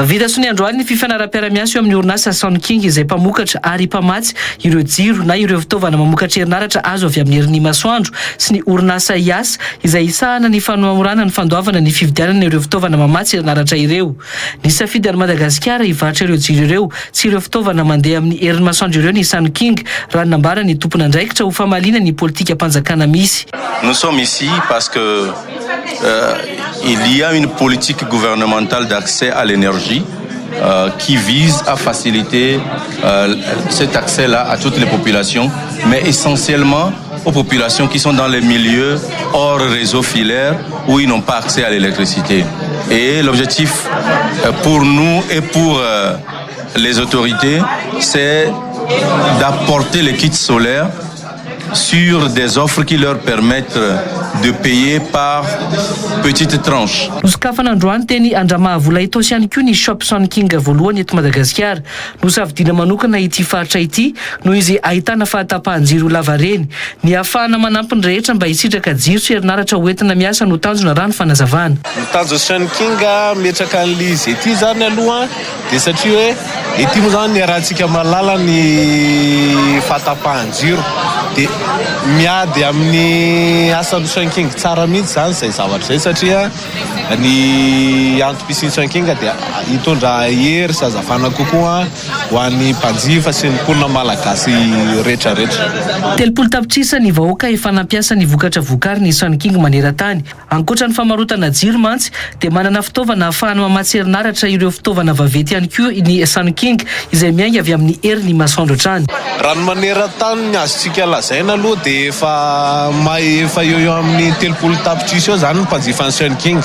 Vita sonia androany ny fifanaraham-piarahamiasa eo amin'ny orinasa Sun King izay mpamokatra ary mpamatsy ireo jiro na ireo fitaovana mamokatra herinaratra azo avy amin'ny herin'ny masoandro sy ny orinasa Yas izay hisahana ny fanamorana ny fandoavana ny fividianana ireo fitaovana mamatsy herinaratra ireo. Nisafidy an'i Madagasikara hivarotra ireo jiro ireo sy ireo fitaovana mandeha amin'ny herin'ny masoandro ireo ny Sun King raha ny nambaran'ny tompon'andraikitra ho famaliana ny politikam-panjakana misy. Nous sommes ici parce que euh, il y a une politique gouvernementale d'accès à l'énergie euh, qui vise à faciliter euh, cet accès-là à toutes les populations, mais essentiellement aux populations qui sont dans les milieux hors réseau filaire où ils n'ont pas accès à l'électricité. Et l'objectif euh, pour nous et pour euh, les autorités, c'est d'apporter les kits solaires sur des offres qui leur permettent de payer par petites tranches. Nosokafana androany teny Andramahavola Itaosy ihany koa ny Shop Sun King voalohany eto Madagasikara. Nosafidiana manokana ity faritra ity noho izy ahitana fahatapahan-jiro lavareny. Ny hahafahana manampy ny rehetra mba hisitraka jiro sy herinaratra hoentina miasa no tanjona raha ny fanazavana. Ny tanjon'ny Sun King hametraka an'ilay izy ety izany aloha dia satria hoe ety moa izany iarahantsika mahalala ny fahatapahan-jiro dia miady amin'ny asan'ny Sun King tsara mihitsy izany izay zavatra izay satria ny antom-pisian'ny Sun King dia hitondra hery sy hazavana kokoa ho an'ny mpanjifa sy ny mponina malagasy rehetrarehetra. 30 tapitrisa ny vahoaka efa nampiasa ny vokatra vokarin'ny Sun King maneran-tany. Ankoatra ny famarotana jiro mantsy dia manana fitaovana ahafahana mamatsy herinaratra ireo fitaovana vaventy ihany koa ny Sun King izay miainga avy amin'ny herin'ny masoandro hatrany. Raha ny maneran-tany ny azontsika lazaina aloha dia efa efa eo eo amin'ny 30 tapitrisa eo izany ny mpanjifan'ny Sun King.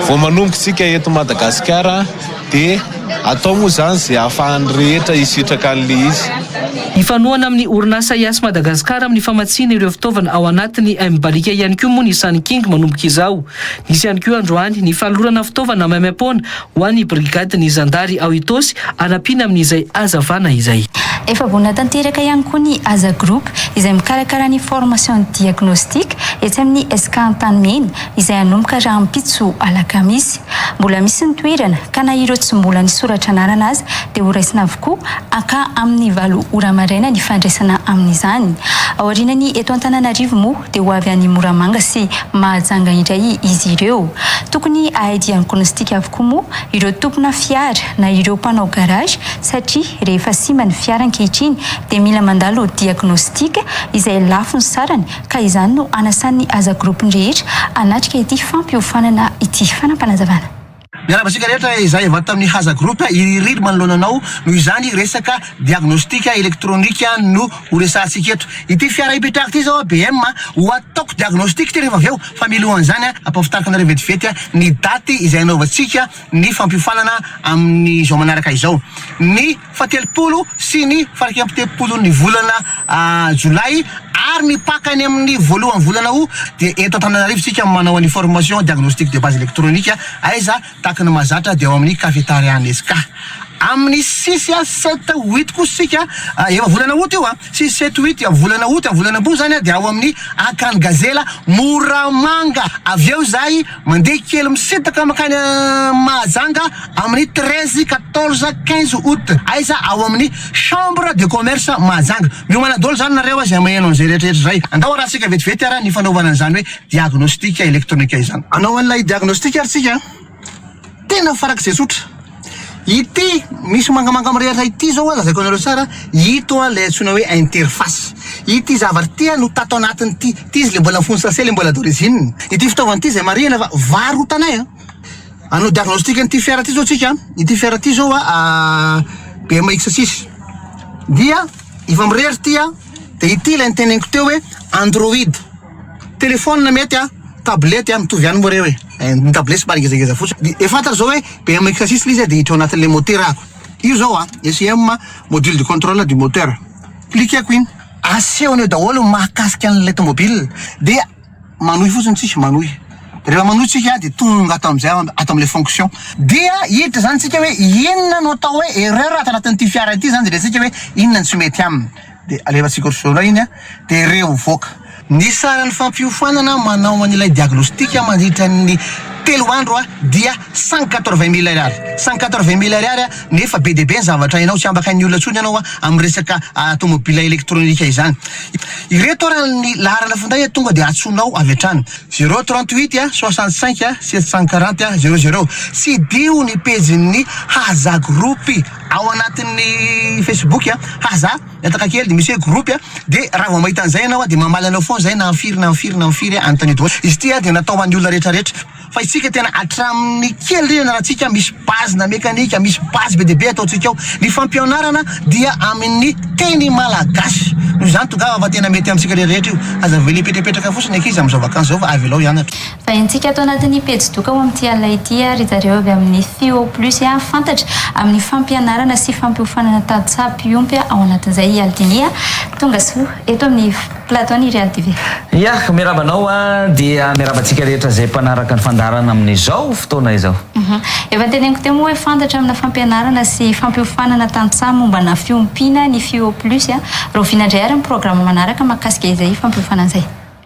Vao manomboka isika eto Madagasikara dia atao moa izany izay ahafahan'ny rehetra hisitraka an'ilay izy. Hifanohana amin'ny orinasa Yas Madagascar amin'ny famatsiana ireo fitaovana ao anatin'ny M-Baliaka ihany koa moa ny Sun King manomboka izao. Nisy ihany koa androany ny fanolorana fitaovana maimaimpoana ho an'ny brigadin'ny zandary ao Itaosy hanampiana amin'izay hazavana izay. Efa vonona tanteraka ihany koa ny Aza Group izay mikarakara ny formation diagnostic etsy amin'ny SK Antanimena izay hanomboka rahampitso alakamisy. Mbola misy ny toerana ka na ireo tsy mbola nisoratra anarana aza dia ho raisina avokoa ka amin'ny valo ora maraina ny fandraisana amin'izany. Aorianany eto Antananarivo moa dia ho avy any Moramanga sy Mahajanga indray izy ireo. Tokony hahay diagnostic avokoa moa ireo tompona fiara na ireo mpanao garage satria rehefa simba ny fiara ankehitriny dia mila mandalo diagnostic izay lafo ny sarany ka izany no anasan'ny Aza Group ny rehetra hanatrika ity fampiofanana ity. Fanapanazavana. Miarahaba antsika rehetra izahay avy ato amin'ny Haza Group, Iriry manoloana anao, noho izany resaka diagnostic électronique no ho resahantsika eto. Ity fiara ipetrahako ity izao BM, ho ataoko diagnostic ity rehefa avy eo, fa mialohan'izany ampahafantariko anareo vetivety ny daty izay hanaovantsika ny fampiofanana amin'izao manaraka izao. Ny fahatelopolo sy ny faha-iraika-amby-telopolon'ny volana jolay ary mipaka any amin'ny voalohan'ny volana août dia eto Antananarivo isika manao ny formation diagnostic de base électronique aiza tahaka ny mahazatra dia ao amin'ny cafetaria Nesca amin'ny six sept huit kosa isika efa volana août io a six sept huit volana août amin'ny volana ambony zany dia ao amin'ny Akany Gazela Moramanga avy eo izahay Mandeha kely misintaka mankany Mahajanga amin'ny 13, 14, 15 août. Aiza? Ao amin'ny Chambre de commerce Mahajanga. Miomana daholo izany nareo izay maheno an'izay rehetra rehetra izay. Andao arahantsika vetivety ary ny fanaovana an'izany hoe diagnostic électronique izany. Hanao an'ilay diagnostic ary tsika. Tena farak'izay tsotra. Ity misy mangamanga mirehatra ity zao an, lazaiko anareo tsara, ito an ilay antsoina hoe interface. Ity zavatra ity an no tato anatin'ity, ity izy le mbola mifono sachet le mbola d'origine. Ity fitaovana ity izay marihina fa varotanay an. Hanao diagnostic an'ity fiara ity zao tsika, ity fiara ity zao an BMX 6 dia efa mirehatra ity an, dia ity ilay noteneniko teo hoe android. Téléphone mety a, tablette a, mitovy ihany moa reo e. Ny tablette somary ngezangeza fotsiny. Dia fantatra zao hoe BMX 6 ilay izy a, dia hiditra ao anatin'ilay moteur ako. Io zao a, SIM, module de contrôle du moteur. Cliquer-ko iny. Asehony eo daholo ny mahakasika an'ilay tomobile. Dia manohy fotsiny tsika, manohy. Rehefa manohy tsika dia tonga ato amin'izay ato amin'ilay fonction. Dia hiditra zany tsika hoe inona no atao hoe erreur ato anatin'ity fiara ity zany, jerentsika hoe inona no tsy mety aminy. Dia alefantsika ohatr'izao indray iny a, dia ireo mivoaka. Ny saran'ny fampiofanana manao an'ilay diagnostic mandritra ny telo andro dia 180 mille ariary. 180 mille ariary nefa be dia be ny zavatra hainao, tsy ambakain'ny olona intsony ianao amin'ny resaka tomobile elektronika izany. Ireto ary ny laharana finday tonga dia antsoinao avy hatrany, zéro 38 65 740 zéro zéro. Tsidiho ny pejin'ny Haza Group ao anatin'ny Facebook, Haza. Mihataka kely dia misy hoe groupe a, dia raha vao mahita an'izay ianao a dia mamaly anao foana izay na amin'ny firy na amin'ny firy na amin'ny firy anontaniana daholo. Izy ity a dia natao ho an'ny olona rehetra rehetra fa isika tena hatramin'ny kely indrindra ianarantsika misy base na mekanika, misy base be dia be ataontsika ao. Ny fampianarana dia amin'ny teny malagasy. Noho izany tongava fa tena mety amintsika rehetra rehetra io. Aza avela hipetrapetraka fotsiny ny ankizy amin'izao vacances izao fa avelao hianatra. Vahintsika ato anatin'ny pejy doka ho amin'ity alina ity ry zareo avy amin'ny Fio Plus fantatra amin'ny fampianarana. fampianarana sy fampiofanana tantsaha mpiompy ao anatin'izay i Aldinia. Tonga soa eto amin'ny plateau ny Real TV. Ya, miarahaba anao dia miarahaba antsika rehetra izay mpanaraka ny fandaharana amin'izao fotoana izao. Efa noteneniko teo moa hoe fantatra amina fampianarana sy fampiofanana tantsaha mombana fiompiana ny FIO Plus. Rahoviana indray ary ny programa manaraka mahakasika izay fampiofanana izay?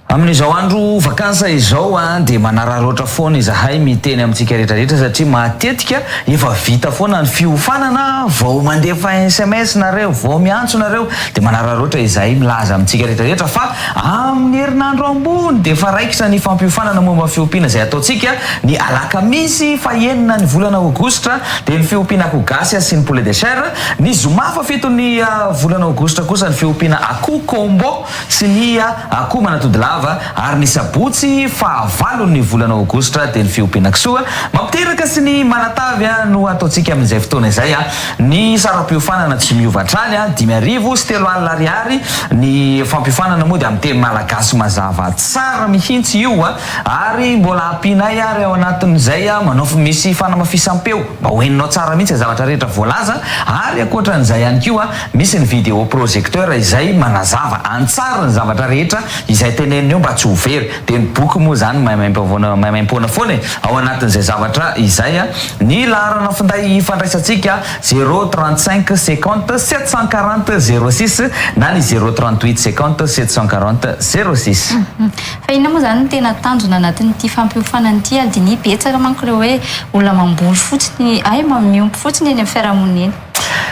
Amin'izao andro vakansa izao dia manararaotra foana izahay miteny amintsika rehetra rehetra satria matetika efa vita foana ny fiofanana vao mandefa sms nareo, vao miantso nareo dia manararaotra izahay milaza amintsika rehetra rehetra fa amin'ny herinandro ambony dia efa raikitra ny fampiofanana momba ny fiompiana izay ataontsika ny alakamisy fahenina ny volana aogositra dia ny fiompiana akoho gasy sy ny poulet de chair, ny zoma fahafiton'ny volana aogositra kosa ny fiompiana akoho combo sy ny akoho manatody lava ary ny sabotsy fahavalon'ny volana aogositra dia ny fiompiana kisoa mampiteraka sy ny manatavy no ataontsika amin'izay fotoana izay. Ny saram-piofanana tsy miova hatrany, 3500 ariary, ny fampiofanana moa dia amin'ny teny malagasy mazava tsara mihitsy io ary mbola ampianay ary ao anatin'izay manao misy fanamafisam-peo mba ho henonao tsara mihitsy ny zavatra rehetra voalaza ary ankoatran'izay ihany koa Misy ny vidéo projecteur izay manazava an-tsary ny zavatra rehetra izay teneniny eo mba tsy ho very. Dia ny boky moa izany maimaimpoana maimaimpoana foana e! Ao anatin'izay zavatra izay ny laharana finday ifandraisantsika zéro 35 50 740 06 na ny zéro 38 50 740 06. Fa inona moa izany no tena tanjona anatin'ity fampiofanana ity Aldini? Betsaka manko ireo hoe olona mamboly fotsiny, hay miompy fotsiny eny amin'ny fiarahamonina eny.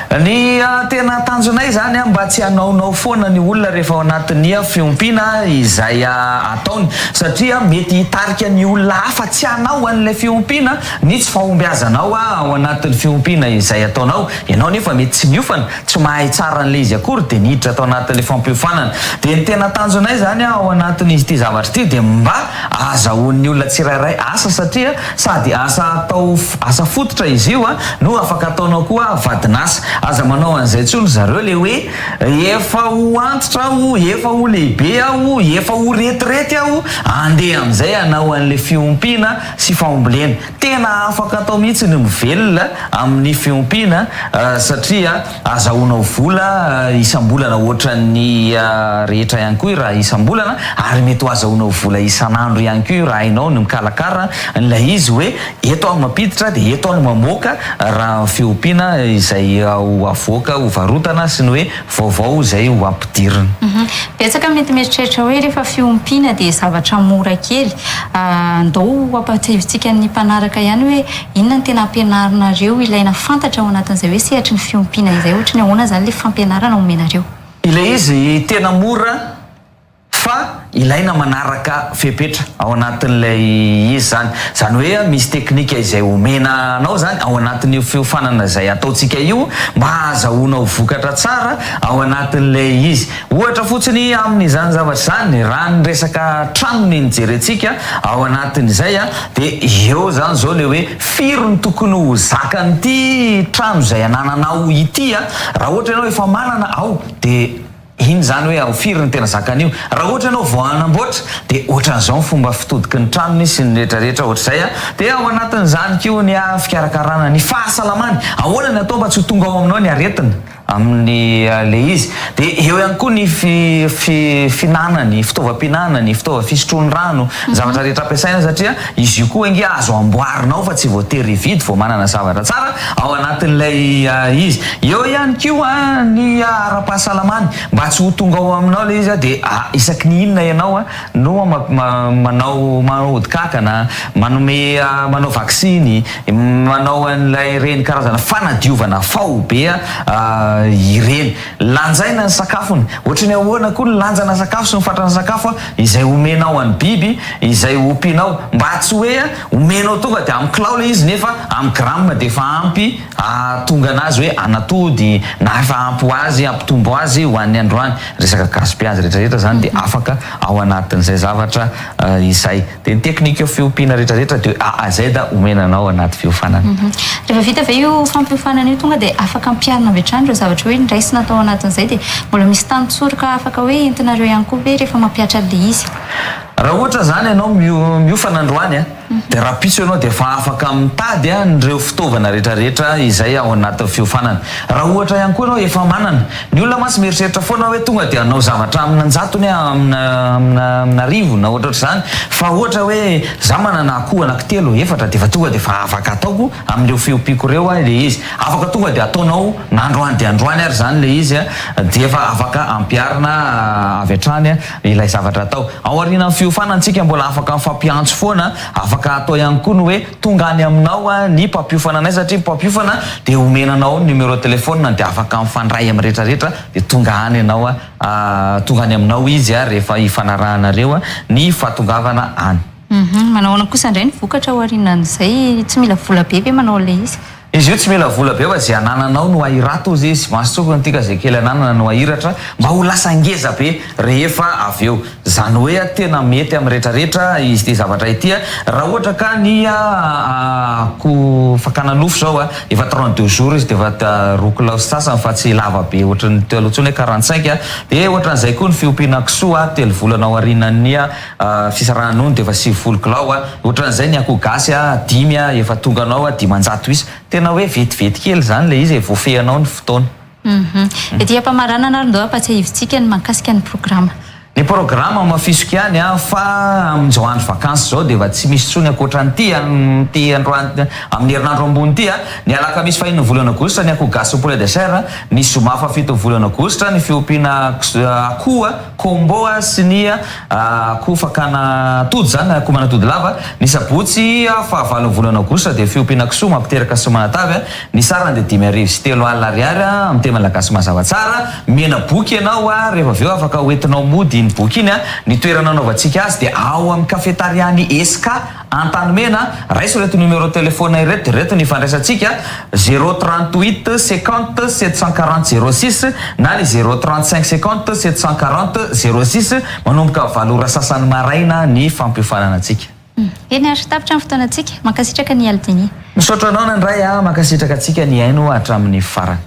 Ny tena tanjonay izany mba tsy hanaonao foana ny olona rehefa ao anatin'ny fiompiana izay ataony satria mety hitarika ny olona hafa tsy hanao an'ilay fiompiana ny tsy fahombiazanao ao anatin'ny fiompiana izay ataonao. Ianao nefa mety tsy miofana, tsy mahay tsara an'ilay izy akory dia niditra tao anatin'ilay fampiofanana. Dia ny tena tanjonay izany ao anatin'ity zavatra ity dia mba ahazahoan'ny olona tsirairay asa satria Sady asa atao asa fototra izy io no afaka ataonao koa vadin'asa. Aza manao an'izay intsony zareo le hoe efa ho antitra aho, efa ho lehibe aho, efa ho retirety aho, andeha amin'izay hanao an'le fiompiana sy fambolena. Tena afaka atao mihitsy ny mivelona amin'ny fiompiana satria Azahoanao vola isam-bolana hoatran'ny rehetra ihany koa io raha isam-bolana ary mety ho azahoanao vola isan'andro ihany koa io raha hainao ny mikalakara an'ilay izy hoe eto aho mampiditra dia eto aho no mamoaka raha fiompiana izay ho avoaka ho varotana sy ny hoe vaovao izay ho ampidirina. Betsaka mety mieritreritra hoe rehefa fiompiana dia zavatra mora kely. Andao ho ampahatsiahivintsika ny mpanaraka ihany hoe Inona no tena ampianarinareo ilaina fantatra ao anatin'izay hoe sehatry ny fiompiana izay? Ohatry ny ahoana izany ilay fampianarana omenareo? Ilay izy tena mora fa ilaina manaraka fepetra ao anatin'ilay izy izany. Izany hoe misy teknika izay omena anao izany ao anatin'io fiofanana izay ataontsika io mba hahazahoanao vokatra tsara ao anatin'ilay izy. Ohatra fotsiny amin'izany zavatra izany, raha ny resaka tranony no jerentsika ao anatin'izay dia eo izany izao ilay hoe firy no tokony ho zakan'ity trano izay anananao ity raha ohatra ianao efa manana ao dia iny izany hoe ao firy no tena zakan'io, raha ohatra ianao vao hanamboatra dia ohatran'izao ny fomba fitodiky ny tranony sy ny rehetra rehetra ohatr'izay dia ao anatin'izany koa ny fikarakarana ny fahasalamany, ahoana ny atao mba tsy ho tonga ao aminao ny aretina. Amin'ny ilay izy. Dia eo ihany koa ny fi, fi, fihinanana, ny fitaovam-pihinanana, ny fitaovam-fisotroany rano, ny zavatra rehetra ampiasaina satria izy io koa ange azo amboarina ao fa tsy voatery hividy vao manana zavatra tsara ao anatin'ilay izy. Eo ihany koa ny ara-pahasalamany, mba tsy ho tonga ao aminao ilay izy dia isaky ny inona ianao no manao manao ody kankana, manome manao vaksiny, manao an'ilay ireny karazana fanadiovana faobe ireny. Lanjaina ny sakafony. Ohatry ny ahoana koa ny lanjana sakafo sy ny fatran'ny sakafo izay omenao an'ny biby izay ompianao. Mba tsy hoe omenao tonga dia amin'ny kilao ilay izy nefa amin'ny gramme dia efa ampy ahatonga anazy hoe hanatody na efa ampy ho azy hampitombo azy ho an'ny androany. Resaka gaspillage rehetra rehetra zany dia afaka ao anatin'izay zavatra izay. Dia ny teknika fiompiana rehetra rehetra dia A à Z omena anao anaty fiofanana. Rehefa vita ve io fampiofanana io tonga dia afaka ampiharina avy hatrany ireo zavatra hoe noraisina tao anatin'izay dia mbola misy tantsoroka afaka hoe entinareo ihany koa ve rehefa mampihatra an'ilay izy? Raha ohatra zany ianao miofana androany a. Dia rahampitso ianao dia efa afaka mitady an'ireo fitaovana rehetrarehetra izay ao anatin'ny fiofanana. Raha ohatra ihany koa ianao efa manana. Ny olona mantsy mieritreritra foana hoe tonga dia hanao zavatra amina an-jatony aho, amina amina amina arivo na ohatrohatr'izany. Fa ohatra hoe za manana akoho anankitelo, efatra dia efa tonga dia efa afaka ataoko amin'ireo fiompiako ireo ilay izy. Afaka tonga dia ataonao na androany dia androany ary izany ilay izy dia efa afaka ampiharina avy hatrany ilay zavatra atao. Ao aorianan'ny fiofanana tsika mbola afaka mifampiantso foana, afaka atao ihany koa ny hoe tonga any aminao ny mpampiofana anay satria ny mpampiofana dia omena anao ny numéro téléphone dia afaka mifandray amin'ny rehetra rehetra dia tonga any ianao tonga any aminao izy rehefa ifanarahanareo ny fahatongavana any. Manao ahoana kosa indray ny vokatra ao aorianan'izay? Tsy mila vola be ve manao an'ilay izy? Izy io tsy mila vola be fa ze anananao no ahirato ozy izy, maso-tsofina ity ka ze kely ananana no ahiratra mba ho lasa ngeza be rehefa avy eo. Zany hoe tena mety amin'ny retraretra izy ity zavatra ity raha ohatra ka ny akoho fakana nofo zao efa 32 jours izy de efa roa kilao sy sasany fa tsy lava be ohatran'ny teo aloha intsony hoe 45 de ohatran'izay koa ny fiompiana kisoa telo volana aorianan'ny Fisarahana nono dia efa 90 kilao a, ohatran'izay ny akoho gasy a, dimy a, efa tonga anao a, 500 isa. Tena hoe vetivety kely izany ilay izy e, voafehinao ny fotoana. Hum. Ety am-pamaranana ary ndao ampatsiahivintsika ny mahakasika ny programa. Ny programa hamafisiko ihany a, fa amin'izao andro vakansy izao dia efa tsy misy intsony ankoatra an'ity amin'ity androany amin'ny herinandro ambony ity a, ny alakamisy fahenina volana aogositra ny akoho gasy sy poulet de chair, ny zoma fahafito volana aogositra ny fiompiana akoho Combo sy ny akoho fakana atody izany, akoho manatody lava. Ny sabotsy fahavalon'ny volana aogositra dia fiompiana kisoa mampiteraka sy manatavy. Ny sarany dia 3005 ariary amin'ny teny malagasy mazava tsara. Mena boky ianao rehefa avy eo afaka hoentinao mody iny boky iny. Ny toerana anaovantsika azy dia ao amin'ny cafetaria-n'ny Esca. Antanimena, raiso ireto numéro téléphone ireto dia ireto ny ifandraisantsika, zéro 38 50 740 06 na ny zéro 35 50 740 06, manomboka valo ora sasany maraina ny fampiofanana antsika. Eny ary, tapitra ny fotoanantsika. Mankasitraka ny Aldini. Misaotra anao nandray a, mankasitraka antsika nihaino hatramin'ny farany.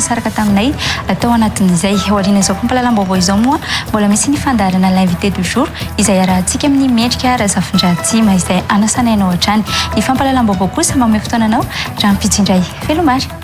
nisaraka taminay tao anatin'izay. Aorian'izao fampahalalam-baovao izao moa mbola misy ny fandaharana L'invité du jour izay arahantsika amin'ny Mendrika Razafindratsima izay anasanay anao hatrany. Ny fampahalalam-baovao kosa mamehy fotoana anao rahampitso indray. Veloma ary.